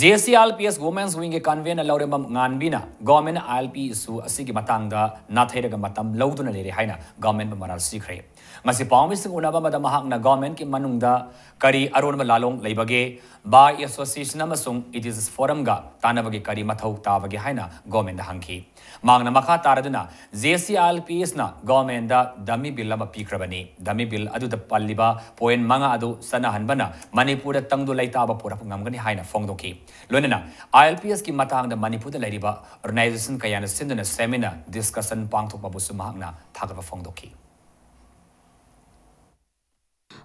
JCRPS Women's Wingꯒꯤ convener ꯂꯧꯔꯦꯝꯕꯝ ꯉꯥꯟꯕꯤꯅ government ILP issue ꯑꯁꯤꯒꯤ ꯃꯇꯥꯡꯗ ꯅꯥꯊꯩꯔꯒ ꯃꯇꯝ ꯂꯧꯗꯨꯅ ꯂꯩꯔꯦ ꯍꯥꯏꯅ governmentꯕꯨ ꯃꯔꯥꯜ ꯁꯤꯈ꯭ꯔꯦ꯫ ꯉꯁꯤ ꯄꯥꯎꯃꯤꯁꯤꯡ ꯎꯅꯕ ꯑꯃꯗ ꯃꯍꯥꯛꯅ governmentꯀꯤ ꯃꯅꯨꯡꯗ ꯀꯔꯤ ꯑꯔꯣꯟꯕ ꯂꯥꯂꯣꯡ ꯂꯩꯕꯒꯦ, Bar Association ꯑꯃꯁꯨꯡ Editors Forumꯒ ꯇꯥꯟꯅꯕꯒꯤ ꯀꯔꯤ ꯃꯊꯧ ꯇꯥꯕꯒꯦ ꯍꯥꯏꯅ governmentꯗ ꯍꯪꯈꯤ꯫ ꯃꯍꯥꯛꯅ ꯃꯈꯥ ꯇꯥꯔꯗꯨꯅ JCRPSꯅ governmentꯗ dummy bill ꯑꯃ ꯄꯤꯈ꯭ꯔꯕꯅꯤ꯫ Dummy bill ꯑꯗꯨꯗ ꯄꯜꯂꯤꯕ point ꯃꯉꯥ ꯑꯗꯨ ꯆꯠꯅꯍꯟꯕꯅ ꯃꯅꯤꯄꯨꯔꯗ ꯇꯪꯗꯨ ꯂꯩꯇꯥꯕ ꯄꯨꯔꯛꯄ ꯉꯝꯒꯅꯤ ꯍꯥꯏꯅ ꯐꯣꯡꯗꯣꯛꯈꯤ꯫ ꯂꯣꯏꯅꯅ ILPSꯀꯤ ꯃꯇꯥꯡꯗ ꯃꯅꯤꯄꯨꯔꯗ ꯂꯩꯔꯤꯕ organization ꯀꯌꯥꯅ ꯁꯤꯟꯗꯨꯅ seminar, discussion ꯄꯥꯡꯊꯣꯛꯄꯕꯨꯁꯨ ꯃꯍꯥꯛꯅ ꯊꯥꯒꯠꯄ ꯐꯣꯡꯗꯣꯛꯈꯤ꯫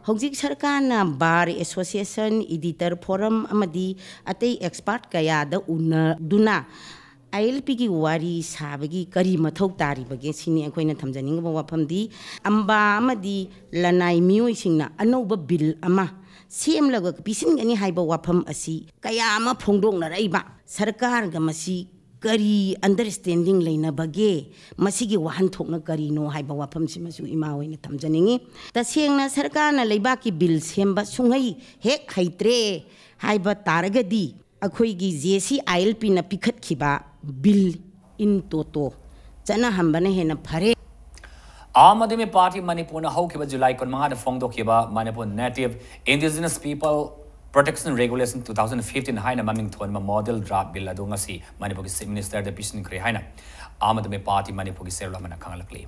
ꯍꯧꯖꯤꯛ ꯁꯔꯀꯥꯔꯅ ꯕꯥꯔ ꯑꯦꯁꯣꯁꯤꯌꯦꯁꯟ, ꯏꯗꯤꯇꯔ ꯐꯣꯔꯝ ꯑꯃꯗꯤ ꯑꯇꯩ ꯑꯦꯛꯁꯄꯥꯔꯠ ꯀꯌꯥꯗ ꯎꯅꯗꯨꯅ ꯑꯥꯏ ꯑꯦꯜ ꯄꯤꯒꯤ ꯋꯥꯔꯤ ꯁꯥꯕꯒꯤ ꯀꯔꯤ ꯃꯊꯧ ꯇꯥꯔꯤꯕꯒꯦ ꯁꯤꯅꯤ ꯑꯩꯈꯣꯏꯅ ꯊꯝꯖꯅꯤꯡꯉꯤꯕ ꯋꯥꯐꯝꯗꯤ꯫ ꯑꯝꯕꯥ ꯑꯃꯗꯤ ꯂꯅꯥꯏ ꯃꯤꯑꯣꯏꯁꯤꯡꯅ ꯑꯅꯧꯕ ꯕꯤꯜ ꯑꯃ ꯁꯦꯝꯂꯒ ꯄꯤꯁꯤꯟꯒꯅꯤ ꯍꯥꯏꯕ ꯋꯥꯐꯝ ꯑꯁꯤ ꯀꯌꯥ ꯑꯃ ꯐꯣꯡꯗꯣꯛꯅꯔꯛꯏꯕ ꯁꯔꯀꯥꯔꯒ ꯃꯁꯤ ꯀꯔꯤ ꯑꯟꯗꯔꯁ꯭ꯇꯦꯟꯗꯤꯡ ꯂꯩꯅꯕꯒꯦ? ꯃꯁꯤꯒꯤ ꯋꯥꯍꯟꯊꯣꯛꯅ ꯀꯔꯤꯅꯣ ꯍꯥꯏꯕ ꯋꯥꯐꯝꯁꯤꯃꯁꯨ ꯏꯃꯥ ꯍꯣꯏꯅ ꯊꯝꯖꯅꯤꯡꯉꯤ꯫ ꯇꯁꯦꯡꯅ ꯁꯔꯀꯥꯔꯅ ꯂꯩꯕꯥꯛꯀꯤ ꯕꯤꯜ ꯁꯦꯝꯕ ꯁꯨꯡꯍꯩ ꯍꯦꯛ ꯍꯩꯇ꯭ꯔꯦ ꯍꯥꯏꯕ ꯇꯥꯔꯒꯗꯤ ꯑꯩꯈꯣꯏꯒꯤ ꯖꯦ ꯁꯤ ꯑꯥꯏ ꯑꯦꯜ ꯄꯤꯅ ꯄꯤꯈꯠꯈꯤꯕ ꯕꯤꯜ ꯏꯟ ꯇꯣꯇꯣ ꯆꯠꯅꯍꯟꯕꯅ ꯍꯦꯟꯅ ꯐꯔꯦ꯫ ꯑꯥꯝ ꯑꯥꯗꯃꯤ ꯄꯥꯔꯇꯤ ꯃꯅꯤꯄꯨꯔꯅ ꯍꯧꯈꯤꯕ ꯖꯨꯂꯥꯏ ꯀꯨꯟꯃꯉꯥꯗ ꯐꯣꯡꯗꯣꯛꯈꯤꯕ Manipur native indigenous people protection regulation two thousand fifteen ꯍꯥꯏꯅ ꯃꯃꯤꯡ ꯊꯣꯟꯕ ꯃꯣꯗꯦꯜ ꯗ꯭ꯔꯥꯐ ꯕꯤꯜ ꯑꯗꯨ ꯉꯁꯤ ꯃꯅꯤꯄꯨꯔꯒꯤ ꯆꯤꯐ ꯃꯤꯅꯤꯁꯇꯔꯗ ꯄꯤꯁꯤꯟꯈ꯭ꯔꯦ ꯍꯥꯏꯅ ꯑꯥꯝ ꯑꯥꯗꯃꯤ ꯄꯥꯔꯇꯤ ꯃꯅꯤꯄꯨꯔꯒꯤ ꯆꯦꯔꯣꯜ ꯑꯃꯅ ꯈꯪꯍꯜꯂꯛꯂꯤ꯫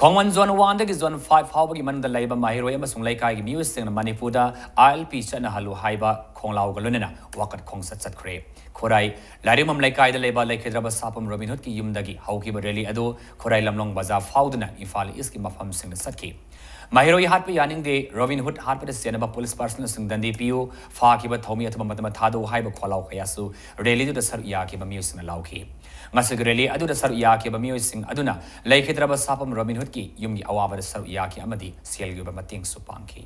ꯈꯣꯡꯃꯟ ꯖꯣꯟ ꯋꯥꯟꯗꯒꯤ ꯖꯣꯟ ꯐꯥꯏꯚ ꯐꯥꯎꯕꯒꯤ ꯃꯅꯨꯡꯗ ꯂꯩꯕ ꯃꯍꯩꯔꯣꯏ ꯑꯃꯁꯨꯡ ꯂꯩꯀꯥꯏꯒꯤ ꯃꯤꯑꯣꯏꯁꯤꯡꯅ ꯃꯅꯤꯄꯨꯔꯗ ꯑꯥꯏ ꯑꯦꯜ ꯄꯤ ꯆꯠꯅꯍꯜꯂꯨ ꯍꯥꯏꯕ ꯈꯣꯡꯂꯥꯎꯒ ꯂꯣꯏꯅꯅ ꯋꯥꯀꯠ ꯈꯣꯡꯆꯠ ꯆꯠꯈ꯭ꯔꯦ꯫ ꯈꯨꯔꯥꯏ ꯂꯥꯏꯔꯤꯛꯃꯝ ꯂꯩꯀꯥꯏꯗ ꯂꯩꯕ ꯂꯩꯈꯤꯗ꯭ꯔꯕ ꯁꯥꯐꯝ ꯔꯣꯕꯤꯟ ꯍꯨꯗꯀꯤ ꯌꯨꯝꯗꯒꯤ ꯍꯧꯈꯤꯕ ꯔꯦꯂꯤ ꯑꯗꯨ ꯈꯨꯔꯥꯏ ꯂꯝꯂꯣꯡ ꯕꯖꯥꯔ ꯐꯥꯎꯗꯨꯅ ꯏꯝꯐꯥꯜ ꯏꯁꯀꯤ ꯃꯐꯝꯁꯤꯡꯗ ꯆꯠꯈꯤ꯫ ꯃꯍꯩꯔꯣꯏ ꯍꯥꯠꯄ ꯌꯥꯅꯤꯡꯗꯦ, ꯔꯣꯕꯤꯟ ꯍꯨꯗ ꯍꯥꯠꯄꯗ ꯆꯦꯟꯅꯕ ꯄꯨꯂꯤꯁ ꯄꯥꯔꯁꯅꯦꯜꯁꯤꯡ ꯗꯟꯗꯤ ꯄꯤꯌꯨ, ꯐꯥꯈꯤꯕ ꯊꯧꯃꯤ ꯑꯊꯨꯕ ꯃꯇꯝꯗ ꯊꯥꯗꯣꯛꯎ ꯍꯥꯏꯕ ꯈꯣꯜꯂꯥꯎ ꯀꯌꯥꯁꯨ ꯔꯦꯂꯤꯗꯨꯗ ꯁꯔꯨꯛ ꯌꯥꯈꯤꯕ ꯃꯤꯑꯣꯏꯁꯤꯡꯅ ꯂꯥꯎꯈꯤ꯫ ꯉꯁꯤꯒꯤ ꯔꯦꯂꯤ ꯑꯗꯨꯗ ꯁꯔꯨꯛ ꯌꯥꯈꯤꯕ ꯃꯤꯑꯣꯏꯁꯤꯡ ꯑꯗꯨꯅ ꯂꯩꯈꯤꯗ꯭ꯔꯕ ꯁꯥꯐꯝ ꯔꯣꯕꯤꯟ ꯍꯨꯗꯀꯤ ꯌꯨꯝꯒꯤ ꯑꯋꯥꯕꯗ ꯁꯔꯨꯛ ꯌꯥꯈꯤ ꯑꯃꯗꯤ ꯁꯦꯜꯒꯤ ꯑꯣꯏꯕ ꯃꯇꯦꯡꯁꯨ ꯄꯥꯡꯈꯤ꯫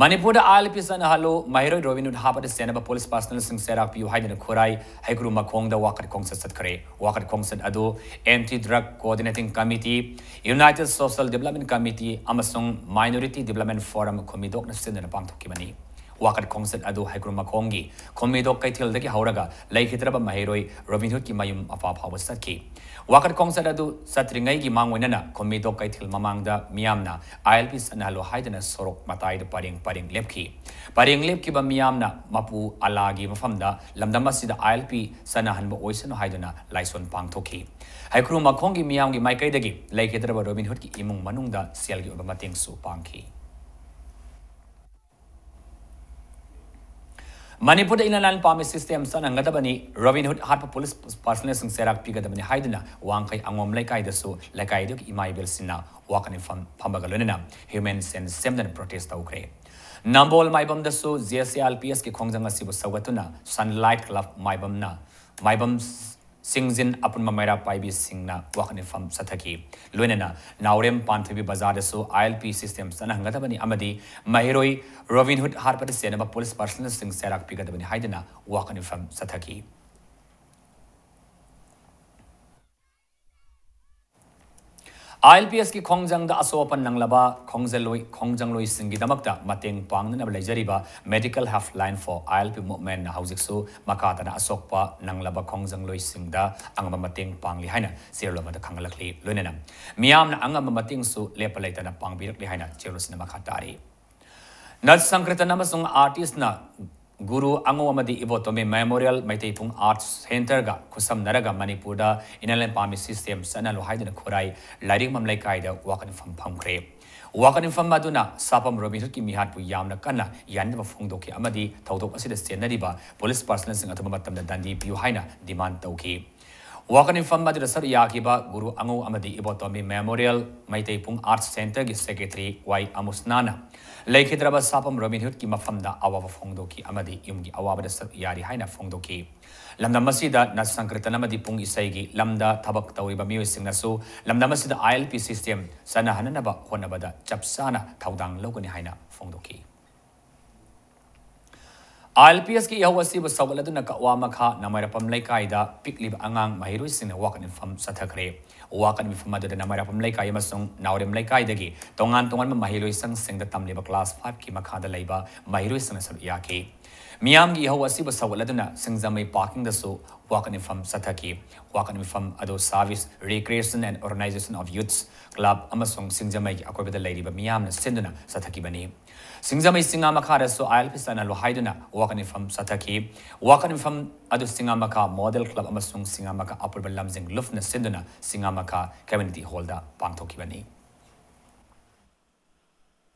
ꯃꯅꯤꯄꯨꯔꯗ ꯑꯥꯏ ꯑꯦꯜ ꯄꯤ ꯆꯠꯅꯍꯜꯂꯨ, ꯃꯍꯩꯔꯣꯏ ꯔꯣꯕꯤꯟ ꯍꯨꯗ ꯍꯥꯠꯄꯗ ꯆꯦꯟꯅꯕ ꯄꯨꯂꯤꯁ ꯄꯥꯔꯁꯅꯦꯜꯁꯤꯡ ꯆꯩꯔꯥꯛ ꯄꯤꯌꯨ ꯍꯥꯏꯗꯨꯅ ꯈꯨꯔꯥꯏ ꯍꯩꯀ꯭ꯔꯨ ꯃꯈꯣꯡꯗ ꯋꯥꯀꯠ ꯈꯣꯡꯆꯠ ꯆꯠꯈ꯭ꯔꯦ꯫ ꯋꯥꯀꯠ ꯈꯣꯡꯆꯠ ꯑꯗꯨ anti drug coordinating committee, United social development committee ꯑꯃꯁꯨꯡ ꯃꯥꯏꯅꯣꯔꯤꯇꯤ ꯗꯤꯕꯦꯂꯞꯃꯦꯟ ꯐꯣꯔꯝ ꯈꯨꯝꯃꯤꯗꯣꯛꯅ ꯁꯤꯟꯗꯨꯅ ꯄꯥꯡꯊꯣꯛꯈꯤꯕꯅꯤ꯫ ꯋꯥꯀꯠ ꯈꯣꯡꯆꯠ ꯑꯗꯨ ꯍꯩꯀ꯭ꯔꯨ ꯃꯈꯣꯡꯒꯤ ꯈꯨꯝꯃꯤꯗꯣꯛ ꯀꯩꯊꯦꯜꯗꯒꯤ ꯍꯧꯔꯒ ꯂꯩꯈꯤꯗ꯭ꯔꯕ ꯃꯍꯩꯔꯣꯏ ꯔꯣꯕꯤꯟ ꯍꯨꯗꯀꯤ ꯃꯌꯨꯝ ꯃꯄꯥ ꯐꯥꯎꯕ ꯆꯠꯈꯤ꯫ ꯋꯥꯀꯠ ꯈꯣꯡꯆꯠ ꯑꯗꯨ ꯆꯠꯇ꯭ꯔꯤꯉꯩꯒꯤ ꯃꯥꯡꯑꯣꯏꯅꯅ ꯈꯨꯝꯃꯤꯗꯣꯛ ꯀꯩꯊꯦꯜ ꯃꯃꯥꯡꯗ ꯃꯤꯌꯥꯝꯅ ꯑꯥꯏ ꯑꯦꯜ ꯄꯤ ꯆꯠꯅꯍꯜꯂꯨ ꯍꯥꯏꯗꯨꯅ ꯁꯣꯔꯣꯛ ꯃꯇꯥꯏꯗ ꯄꯔꯦꯡ ꯄꯔꯦꯡ ꯂꯦꯞꯈꯤ꯫ ꯄꯔꯦꯡ ꯂꯦꯞꯈꯤꯕ ꯃꯤꯌꯥꯝꯅ ꯃꯄꯨ ꯑꯜꯂꯥꯒꯤ ꯃꯐꯝꯗ ꯂꯝꯗꯝ ꯑꯁꯤꯗ ꯑꯥꯏ ꯑꯦꯜ ꯄꯤ ꯆꯠꯅꯍꯟꯕ ꯑꯣꯏꯁꯅꯨ ꯍꯥꯏꯗꯨꯅ ꯂꯥꯏꯁꯣꯟ ꯄꯥꯡꯊꯣꯛꯈꯤ꯫ ꯍꯩꯀ꯭ꯔꯨ ꯃꯈꯣꯡꯒꯤ ꯃꯤꯌꯥꯝꯒꯤ ꯃꯥꯏꯀꯩꯗꯒꯤ ꯂꯩꯈꯤꯗ꯭ꯔꯕ ꯔꯣꯕꯤꯟ ꯍꯨꯗꯀꯤ ꯏꯃꯨꯡ ꯃꯅꯨꯡꯗ ꯁꯦꯜꯒꯤ ꯑꯣꯏꯕ ꯃꯇꯦꯡꯁꯨ ꯄꯥꯡꯈꯤ꯫ ꯃꯅꯤꯄꯨꯔꯗ Inner Line Permit System ꯆꯠꯅꯍꯟꯒꯗꯕꯅꯤ, Robinhood ꯍꯥꯠꯄ police personnelꯁꯤꯡ ꯆꯩꯔꯥꯛ ꯄꯤꯒꯗꯕꯅꯤ ꯍꯥꯏꯗꯨꯅ ꯋꯥꯡꯈꯩ ꯑꯉꯣꯝ ꯂꯩꯀꯥꯏꯗꯁꯨ ꯂꯩꯀꯥꯏꯗꯨꯒꯤ ꯏꯃꯥ ꯏꯕꯦꯜꯁꯤꯡꯅ walk in ꯐꯝ-, ꯐꯝꯕꯒ ꯂꯣꯏꯅꯅ human chain ꯁꯦꯝꯗꯨꯅ protest ꯇꯧꯈ꯭ꯔꯦ꯫ ꯅꯝꯕꯣꯜ ꯃꯥꯏꯕꯝꯗꯁꯨ JCRPSꯀꯤ ꯈꯣꯡꯖꯪ ꯑꯁꯤꯕꯨ ꯁꯧꯒꯠꯇꯨꯅ Sunlight Club ꯃꯥꯏꯕꯝꯅ, ꯃꯥꯏꯕꯝ ꯁꯤꯡꯖꯤꯟ ꯑꯄꯨꯟꯕ ꯃꯩꯔꯥ ꯄꯥꯏꯕꯤꯁꯤꯡꯅ walk in ꯐꯝ ꯆꯠꯊꯈꯤ꯫ ꯂꯣꯏꯅꯅ ꯅꯥꯎꯔꯦꯝ ꯄꯥꯟꯊꯣꯏꯕꯤ ꯕꯖꯥꯔꯗꯁꯨ ILP system ꯆꯠꯅꯍꯟꯒꯗꯕꯅꯤ ꯑꯃꯗꯤ ꯃꯍꯩꯔꯣꯏ Robinhood ꯍꯥꯠꯄꯗ ꯆꯦꯟꯅꯕ police personnelꯁꯤꯡ ꯆꯩꯔꯥꯛ ꯄꯤꯒꯗꯕꯅꯤ ꯍꯥꯏꯗꯨꯅ walk in ꯐꯝ ꯆꯠꯊꯈꯤ꯫ ILPSꯀꯤ ꯈꯣꯡꯖꯪꯗ ꯑꯁꯣꯛ ꯑꯄꯟ ꯅꯪꯂꯕ ꯈꯣꯡꯖꯜꯂꯣꯏ-, ꯈꯣꯡꯖꯪꯂꯣꯏꯁꯤꯡꯒꯤꯗꯃꯛꯇ ꯃꯇꯦꯡ ꯄꯥꯡꯅꯅꯕ ꯂꯩꯖꯔꯤꯕ Medical Helpline for ILP Movementꯅ ꯍꯧꯖꯤꯛꯁꯨ ꯃꯈꯥ ꯇꯥꯅ ꯑꯁꯣꯛꯄ ꯅꯪꯂꯕ ꯈꯣꯡꯖꯪꯂꯣꯏꯁꯤꯡꯗ ꯑꯉꯝꯕ ꯃꯇꯦꯡ ꯄꯥꯡꯂꯤ ꯍꯥꯏꯅ ꯆꯦꯔꯣꯜ ꯑꯃꯗ ꯈꯪꯍꯜꯂꯛꯂꯤ꯫ ꯂꯣꯏꯅꯅ ꯃꯤꯌꯥꯝꯅ ꯑꯉꯝꯕ ꯃꯇꯦꯡꯁꯨ ꯂꯦꯞꯄ ꯂꯩꯇꯅ ꯄꯥꯡꯕꯤꯔꯛꯂꯤ ꯍꯥꯏꯅ ꯆꯦꯔꯣꯜ ꯑꯁꯤꯅ ꯃꯈꯥ ꯇꯥꯔꯤ꯫ ꯅꯠ ꯁꯪꯀ꯭ꯔꯤꯇꯟ ꯑꯃꯁꯨꯡ artistꯅ ꯒꯨꯔꯨ ꯑꯉꯧ ꯑꯃꯗꯤ ꯏꯕꯣꯇꯣꯝꯕꯤ Memorial ꯃꯩꯇꯩ ꯄꯨꯡ Arts Centreꯒ ꯈꯨꯠꯁꯝꯅꯔꯒ ꯃꯅꯤꯄꯨꯔꯗ Inner Line Permit System ꯆꯠꯅꯍꯜꯂꯨ ꯍꯥꯏꯗꯨꯅ ꯈꯨꯔꯥꯏ ꯂꯥꯏꯔꯤꯛꯐꯝ ꯂꯩꯀꯥꯏꯗ walk in ꯐꯝ ꯐꯝꯈ꯭ꯔꯦ꯫ Walk in ꯐꯝ ꯑꯗꯨꯅ ꯁꯥꯄꯝ Robinhoodꯀꯤ ꯃꯤꯍꯥꯠꯄꯨ ꯌꯥꯝꯅ ꯀꯟꯅ ꯌꯥꯅꯤꯡꯗꯕ ꯐꯣꯡꯗꯣꯛꯈꯤ ꯑꯃꯗꯤ ꯊꯧꯗꯣꯛ ꯑꯁꯤꯗ ꯆꯦꯟꯅꯔꯤꯕ police personnelꯁꯤꯡ ꯑꯊꯨꯕ ꯃꯇꯝꯗ ꯗꯟꯗꯤ ꯄꯤꯌꯨ ꯍꯥꯏꯅ demand ꯇꯧꯈꯤ꯫ Walk in ꯐꯝ ꯑꯗꯨꯗ ꯁꯔꯨꯛ ꯌꯥꯈꯤꯕ ꯒꯨꯔꯨ ꯑꯉꯧ ꯑꯃꯗꯤ ꯏꯕꯣꯇꯣꯝꯕꯤ Memorial ꯃꯩꯇꯩ ꯄꯨꯡ Arts Centreꯒꯤ secretary ꯋꯥꯏ ꯑꯃꯨꯁꯅꯥꯅ ꯂꯩꯈꯤꯗ꯭ꯔꯕ ꯁꯥꯄꯝ Robinhoodꯀꯤ ꯃꯐꯝꯗ ꯑꯋꯥꯕ ꯐꯣꯡꯗꯣꯛꯈꯤ ꯑꯃꯗꯤ ꯌꯨꯝꯒꯤ ꯑꯋꯥꯕꯗ ꯁꯔꯨꯛ ꯌꯥꯔꯤ ꯍꯥꯏꯅ ꯐꯣꯡꯗꯣꯛꯈꯤ꯫ ꯂꯝꯗꯝ ꯑꯁꯤꯗ ꯅꯠ ꯁꯪꯀ꯭ꯔꯤꯇꯟ ꯑꯃꯗꯤ ꯄꯨꯡ ꯏꯁꯩꯒꯤ ꯂꯝꯗ ꯊꯕꯛ ꯇꯧꯔꯤꯕ ꯃꯤꯑꯣꯏꯁꯤꯡꯅꯁꯨ ꯂꯝꯗꯝ ꯑꯁꯤꯗ ILP system ꯆꯠꯅꯍꯟꯅꯅꯕ ꯍꯣꯠꯅꯕꯗ ꯆꯞ ꯆꯥꯅ ꯊꯧꯗꯥꯡ ꯂꯧꯒꯅꯤ ꯍꯥꯏꯅ ꯐꯣꯡꯗꯣꯛꯈꯤ꯫ ILPSꯀꯤ ꯏꯍꯧ ꯑꯁꯤꯕꯨ ꯁꯧꯒꯠꯂꯗꯨꯅ ꯀꯛꯋꯥ ꯃꯈꯥ ꯅꯃꯥꯏꯔꯄꯝ ꯂꯩꯀꯥꯏꯗ ꯄꯤꯛꯂꯤꯕ ꯑꯉꯥꯡ ꯃꯍꯩꯔꯣꯏꯁꯤꯡꯅ walk in ꯐꯝ ꯆꯠꯊꯈ꯭ꯔꯦ꯫ Walk in ꯐꯝ ꯑꯗꯨꯗ ꯅꯃꯥꯏꯔꯄꯝ ꯂꯩꯀꯥꯏ ꯑꯃꯁꯨꯡ ꯅꯥꯎꯔꯦꯝ ꯂꯩꯀꯥꯏꯗꯒꯤ ꯇꯣꯉꯥꯟ ꯇꯣꯉꯥꯟꯕ ꯃꯍꯩꯔꯣꯏ ꯁꯪꯁꯤꯡꯗ ꯇꯝꯂꯤꯕ class fiveꯀꯤ ꯃꯈꯥꯗ ꯂꯩꯕ ꯃꯍꯩꯔꯣꯏꯁꯤꯡꯅ ꯁꯔꯨꯛ ꯌꯥꯈꯤ꯫ ꯃꯤꯌꯥꯝꯒꯤ ꯏꯍꯧ ꯑꯁꯤꯕꯨ ꯁꯧꯒꯠꯂꯗꯨꯅ ꯁꯤꯡꯖꯃꯩ parkingꯗꯁꯨ walk in ꯐꯝ ꯆꯠꯊꯈꯤ꯫ Walk in ꯐꯝ ꯑꯗꯨ Service, Recreation and Organization of Youths Club ꯑꯃꯁꯨꯡ ꯁꯤꯡꯖꯃꯩꯒꯤ ꯑꯀꯣꯏꯕꯗ ꯂꯩꯔꯤꯕ ꯃꯤꯌꯥꯝꯅ ꯁꯤꯟꯗꯨꯅ ꯆꯠꯊꯈꯤꯕꯅꯤ꯫ ꯁꯤꯡꯖꯃꯩ ꯆꯤꯉꯥ ꯃꯈꯥꯗꯁꯨ ILP ꯆꯠꯅꯍꯜꯂꯨ ꯍꯥꯏꯗꯨꯅ walk in ꯐꯝ ꯆꯠꯊꯈꯤ꯫ Walk in ꯐꯝ ꯑꯗꯨ ꯆꯤꯉꯥ ꯃꯈꯥ Model Club ꯑꯃꯁꯨꯡ ꯆꯤꯉꯥ ꯃꯈꯥ ꯑꯄꯨꯟꯕ ꯂꯝꯖꯤꯡ ꯂꯨꯞꯅ ꯁꯤꯟꯗꯨꯅ ꯆꯤꯉꯥ ꯃꯈꯥ Community Hallꯗ ꯄꯥꯡꯊꯣꯛꯈꯤꯕꯅꯤ꯫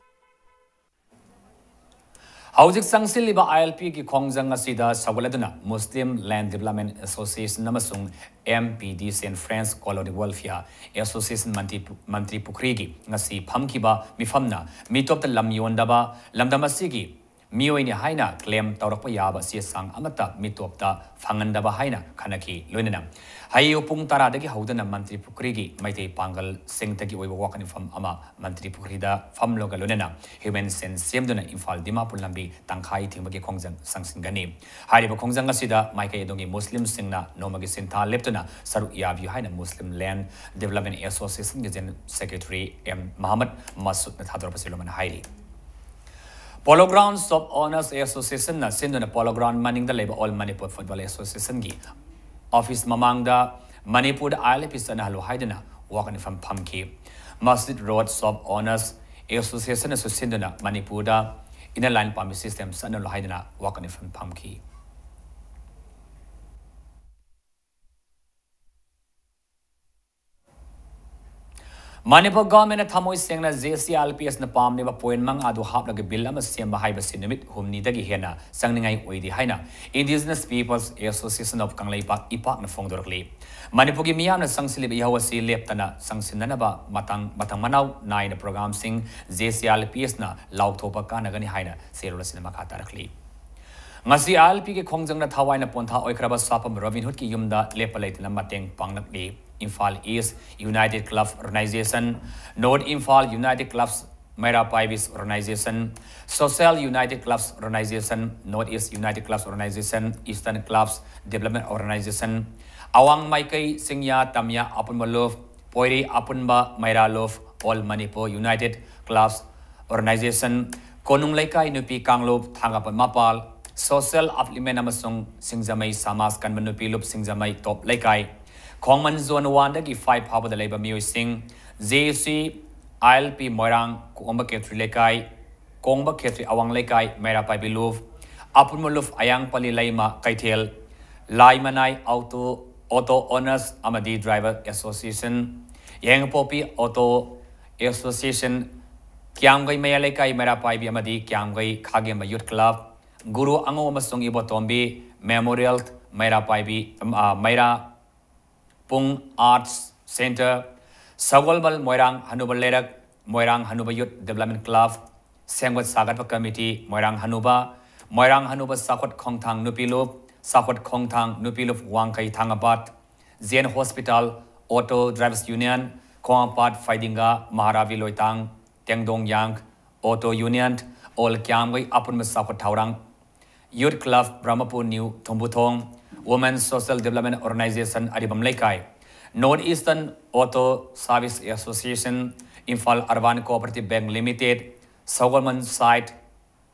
ꯍꯧꯖꯤꯛ ꯆꯪꯁꯤꯜꯂꯤꯕ ILP ꯒꯤ ꯈꯣꯡꯖꯪ ꯑꯁꯤꯗ ꯁꯧꯒꯠꯂꯗꯨꯅ Muslim Land Development Association ꯑꯃꯁꯨꯡ MPD Saint Francis Colony Welfare Association ꯃꯟꯇ꯭ꯔꯤ ꯄꯨ-, ꯃꯟꯇ꯭ꯔꯤ ꯄꯨꯈ꯭ꯔꯤꯒꯤ ꯉꯁꯤ ꯐꯝꯈꯤꯕ ꯃꯤꯐꯝꯅ ꯃꯤꯇꯣꯞꯇ ꯂꯝ ꯌꯣꯟꯗꯕ, ꯂꯝꯗꯝ ꯑꯁꯤꯒꯤ ꯃꯤꯑꯣꯏꯅꯤ ꯍꯥꯏꯅ claim ꯇꯧꯔꯛꯄ ꯌꯥꯕ ꯆꯦ ꯆꯥꯡ ꯑꯃꯠꯇ ꯃꯤꯇꯣꯞꯇ ꯐꯪꯍꯟꯗꯕ ꯍꯥꯏꯅ ꯈꯟꯅꯈꯤ꯫ ꯂꯣꯏꯅꯅ ꯍꯌꯦꯌꯨ ꯄꯨꯡ ꯇꯔꯥꯗꯒꯤ ꯍꯧꯗꯨꯅ ꯃꯟꯇ꯭ꯔꯤ ꯄꯨꯈ꯭ꯔꯤꯒꯤ ꯃꯩꯇꯩ ꯄꯥꯡꯒꯜꯁꯤꯡꯗꯒꯤ ꯑꯣꯏꯕ ꯋꯥꯀꯠ ꯃꯤꯐꯝ ꯑꯃ ꯃꯟꯇ꯭ꯔꯤ ꯄꯨꯈ꯭ꯔꯤꯗ ꯐꯝꯂꯒ ꯂꯣꯏꯅꯅ human chain ꯁꯦꯝꯗꯨꯅ ꯏꯝꯐꯥꯜ ꯗꯤꯃꯥꯄꯨꯔ ꯂꯝꯕꯤ ꯇꯪꯈꯥꯏ ꯊꯤꯡꯕꯒꯤ ꯈꯣꯡꯖꯪ ꯆꯪꯁꯤꯟꯒꯅꯤ꯫ ꯍꯥꯏꯔꯤꯕ ꯈꯣꯡꯖꯪ ꯑꯁꯤꯗ ꯃꯥꯏꯀꯩ ꯑꯗꯣꯝꯒꯤ ꯃꯨꯁꯂꯤꯝꯁꯤꯡꯅ ꯅꯣꯡꯃꯒꯤ ꯁꯤꯟꯊꯥ ꯂꯦꯞꯇꯨꯅ ꯁꯔꯨꯛ ꯌꯥꯕꯤꯌꯨ ꯍꯥꯏꯅ Muslim Land Development Association ꯒꯤ General Secretary M ꯃꯍꯃꯗ ꯃꯁꯨꯗꯅ ꯊꯥꯗꯣꯔꯛꯄ ꯆꯦꯔꯣꯜ ꯑꯃꯅ ꯍꯥꯏꯔꯤ꯫ Polo Ground Shop Owners Association ꯅ ꯁꯤꯟꯗꯨꯅ Polo Ground ꯃꯅꯤꯡꯗ ꯂꯩꯕ All Manipur Football Association ꯒꯤ office ꯃꯃꯥꯡꯗ ꯃꯅꯤꯄꯨꯔꯗ ILP ꯆꯠꯅꯍꯜꯂꯨ ꯍꯥꯏꯗꯨꯅ ꯋꯥꯀꯠ ꯃꯤꯐꯝ ꯐꯝꯈꯤ꯫ Masjid Road Shop Owners Association ꯅꯁꯨ ꯁꯤꯟꯗꯨꯅ ꯃꯅꯤꯄꯨꯔꯗ Inner Line Permit System ꯆꯠꯅꯍꯜꯂꯨ ꯍꯥꯏꯗꯨꯅ ꯋꯥꯀꯠ ꯃꯤꯐꯝ ꯐꯝꯈꯤ꯫ ꯃꯅꯤꯄꯨꯔ government ꯅ ꯊꯃꯣꯏ ꯁꯦꯡꯅ JCRPS ꯅ ꯄꯥꯝꯂꯤꯕ point ꯃꯉꯥ ꯑꯗꯨ ꯍꯥꯞꯂꯒ bill ꯑꯃ ꯁꯦꯝꯕ ꯍꯥꯏꯕꯁꯤ ꯅꯨꯃꯤꯠ ꯍꯨꯝꯅꯤꯗꯒꯤ ꯍꯦꯟꯅ ꯆꯪꯅꯤꯡꯉꯥꯏ ꯑꯣꯏꯗꯦ ꯍꯥꯏꯅ Indigenous Peoples Association of Kangleipak, ꯏꯄꯥꯛꯅ ꯐꯣꯡꯗꯣꯔꯛꯂꯤ꯫ ꯃꯅꯤꯄꯨꯔꯒꯤ ꯃꯤꯌꯥꯝꯅ ꯆꯪꯁꯤꯜꯂꯤꯕ ꯏꯍꯧ ꯑꯁꯤ ꯂꯦꯞꯇꯅ ꯆꯪꯁꯤꯟꯅꯅꯕ ꯃꯇꯥꯡ, ꯃꯇꯥꯡ ꯃꯅꯥꯎ ꯅꯥꯏꯅ program ꯁꯤꯡ JCRPS ꯅ ꯂꯥꯎꯊꯣꯛꯄ ꯀꯥꯟꯅꯒꯅꯤ ꯍꯥꯏꯅ ꯆꯦꯔꯣꯜ ꯑꯁꯤꯅ ꯃꯈꯥ ꯇꯥꯔꯛꯂꯤ꯫ ꯉꯁꯤ ILP ꯒꯤ ꯈꯣꯡꯖꯪꯗ ꯊꯋꯥꯏꯅ ꯄꯣꯟꯊꯥ ꯑꯣꯏꯈ꯭ꯔꯕ ꯁꯥꯄꯝ ꯔꯣꯕꯤꯟ ꯍꯨꯗꯀꯤ ꯌꯨꯝꯗ ꯂꯦꯞꯄ ꯂꯩꯇꯅ ꯃꯇꯦꯡ ꯄꯥꯡꯂꯛꯂꯤ꯫ Imphal East United Clubs Organization, North Imphal United Clubs, Meira Paibis Organization, Social United Clubs Organization, North East United Clubs Organization, Eastern Clubs Development Organization, Awang Maikai Singya Tamya Apunba Luf, Poiri Apunba Meira Luf, All Manipur United Clubs Organization, ꯀꯣꯅꯨꯡ ꯂꯩꯀꯥꯏ ꯅꯨꯄꯤ ꯀꯥꯡꯂꯨꯞ ꯊꯥꯡꯒꯄꯟ ꯃꯄꯥꯜ, Social Upliftment ꯑꯃꯁꯨꯡ ꯁꯤꯡꯖꯃꯩ ꯁꯃꯥꯖ ꯀꯟꯕ ꯅꯨꯄꯤ ꯂꯨꯞ ꯁꯤꯡꯖꯃꯩ ꯇꯣꯞ ꯂꯩꯀꯥꯏ, ꯈꯣꯡꯃꯟ Zone one ꯗꯒꯤ five ꯐꯥꯎꯕꯗ ꯂꯩꯕ ꯃꯤꯑꯣꯏꯁꯤꯡ, JUC, ILP ꯃꯣꯏꯔꯥꯡ, ꯀꯣꯡꯕ ꯈꯦꯇ꯭ꯔꯤ ꯂꯩꯀꯥꯏ, ꯀꯣꯡꯕ ꯈꯦꯇ꯭ꯔꯤ ꯑꯋꯥꯡ ꯂꯩꯀꯥꯏ, ꯃꯩꯔꯥ ꯄꯥꯏꯕꯤ ꯂꯨꯞ, ꯑꯄꯨꯟꯕ ꯂꯨꯞ ꯑꯌꯥꯡꯄꯜꯂꯤ ꯂꯩꯃ ꯀꯩꯊꯦꯜ, ꯂꯥꯏꯃꯅꯥꯏ ꯑꯣꯇꯣ, Auto Owners ꯑꯃꯗꯤ Driver Association, ꯌꯥꯏꯉꯪꯄꯣꯛꯄꯤ Auto Association, ꯀ꯭ꯌꯥꯝꯒꯩ ꯃꯌꯥꯏ ꯂꯩꯀꯥꯏ ꯃꯩꯔꯥ ꯄꯥꯏꯕꯤ ꯑꯃꯗꯤ ꯀ꯭ꯌꯥꯝꯒꯩ ꯈꯥꯒꯦꯝꯕ ꯌꯨꯠ ꯀ꯭ꯂꯕ, ꯒꯨꯔꯨ ꯑꯉꯧ ꯑꯃꯁꯨꯡ ꯏꯕꯣꯇꯣꯝꯕꯤ ꯃꯦꯃꯣꯔꯤꯌꯦꯜ ꯃꯩꯔꯥ ꯄꯥꯏꯕꯤ, ꯑ, ꯃꯩꯔꯥ ꯄꯨꯡ ꯑꯥꯔꯠꯁ ꯁꯦꯟꯇꯔ, ꯁꯒꯣꯜꯕꯜ ꯃꯣꯏꯔꯥꯡ ꯍꯅꯨꯕ ꯂꯩꯔꯛ, ꯃꯣꯏꯔꯥꯡ ꯍꯅꯨꯕ ꯌꯨꯠ ꯗꯤꯕ꯭ꯂꯞꯃꯦꯟ ꯀ꯭ꯂꯕ, ꯁꯦꯝꯒꯠ ꯁꯥꯒꯠꯄ ꯀꯃꯤꯇꯤ, ꯃꯣꯏꯔꯥꯡ ꯍꯅꯨꯕ, ꯃꯣꯏꯔꯥꯡ ꯍꯅꯨꯕ ꯆꯥꯎꯈꯠ ꯈꯣꯡꯊꯥꯡ ꯅꯨꯄꯤ ꯂꯨꯞ, ꯆꯥꯎꯈꯠ ꯈꯣꯡꯊꯥꯡ Nupi Lup Wangkhei Thangapat, JN hospital, auto drivers union, Khonghampat ꯐꯥꯏꯗꯤꯡꯒ, Maharabi Loitang, Tengdong Yang, auto union, all Kyamgei ꯑꯄꯨꯟꯕ ꯆꯥꯎꯈꯠ ꯊꯧꯔꯥꯡ, youth club Brahmapur new Thumbuthong, women social development organisation Aribam Leikai, north eastern auto service association, Imphal urban cooperative bank limited, Sagolband side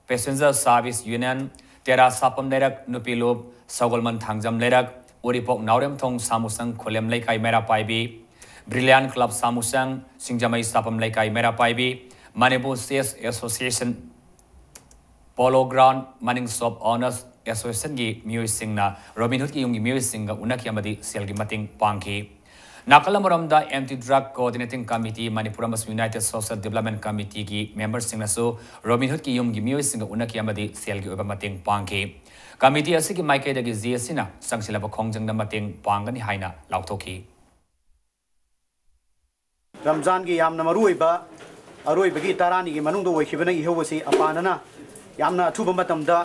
passenger service union, Tera Sapam ꯂꯩꯔꯛ ꯅꯨꯄꯤ ꯂꯨꯞ, ꯁꯒꯣꯜꯕꯟ ꯊꯥꯡꯖꯝ ꯂꯩꯔꯛ, ꯎꯔꯤꯄꯣꯛ ꯅꯥꯎꯔꯦꯝꯊꯣꯡ ꯁꯥꯃꯨꯁꯪ ꯈꯨꯂꯦꯝ ꯂꯩꯀꯥꯏ Meira ꯄꯥꯏꯕꯤ, ꯕ꯭ꯔꯤꯂꯤꯌꯥꯟ club ꯁꯥꯃꯨꯁꯪ, Singjamei Sapam Leikai Meira Paibi, Manipur chess association, polo ground Maning shop owners ꯑꯦꯁꯣꯁꯤꯌꯦꯁꯟꯒꯤ ꯃꯤꯑꯣꯏꯁꯤꯡꯅ ꯔꯣꯕꯤꯟꯍꯨꯗꯀꯤ ꯌꯨꯝꯒꯤ ꯃꯤꯑꯣꯏꯁꯤꯡꯒ ꯎꯅꯈꯤ ꯑꯃꯗꯤ ꯁꯦꯜꯒꯤ ꯃꯇꯦꯡ ꯄꯥꯡꯈꯤ꯫ ꯅꯥꯀꯜ ꯑꯃꯔꯣꯝꯗ, anti drug coordinating committee Manipur ꯑꯃꯁꯨꯡ ꯌꯨꯅꯥꯏꯇꯦꯗ ꯁꯣꯁꯦꯜ ꯗꯤꯕ꯭ꯂꯞꯃꯦꯟ ꯀꯃꯤꯇꯤꯒꯤ ꯃꯦꯝꯕꯔꯁꯤꯡꯅꯁꯨ ꯔꯣꯕꯤꯟꯍꯨꯗꯀꯤ ꯌꯨꯝꯒꯤ ꯃꯤꯑꯣꯏꯁꯤꯡꯒ ꯎꯅꯈꯤ ꯑꯃꯗꯤ ꯁꯦꯜꯒꯤ ꯑꯣꯏꯕ ꯃꯇꯦꯡ ꯄꯥꯡꯈꯤ꯫ ꯀꯃꯤꯇꯤ ꯑꯁꯤꯒꯤ ꯃꯥꯏꯀꯩꯗꯒꯤ ꯖꯦ ꯑꯦꯁ ꯁꯤꯅ ꯆꯪꯁꯤꯜꯂꯕ ꯈꯣꯡꯖꯪꯗ ꯃꯇꯦꯡ ꯄꯥꯡꯒꯅꯤ ꯍꯥꯏꯅ ꯂꯥꯎꯊꯣꯛꯈꯤ꯫ ꯔꯝꯖꯥꯟꯒꯤ ꯌꯥꯝꯅ ꯃꯔꯨꯑꯣꯏꯕ ꯑꯔꯣꯏꯕꯒꯤ ꯇꯔꯥꯅꯤꯒꯤ ꯃꯅꯨꯡꯗ ꯑꯣꯏꯈꯤꯕꯅ ꯏꯍꯧ ꯑꯁꯤ ꯑꯄꯥꯅꯅ ꯌꯥꯝꯅ ꯑꯊꯨꯕ ꯃꯇꯝꯗ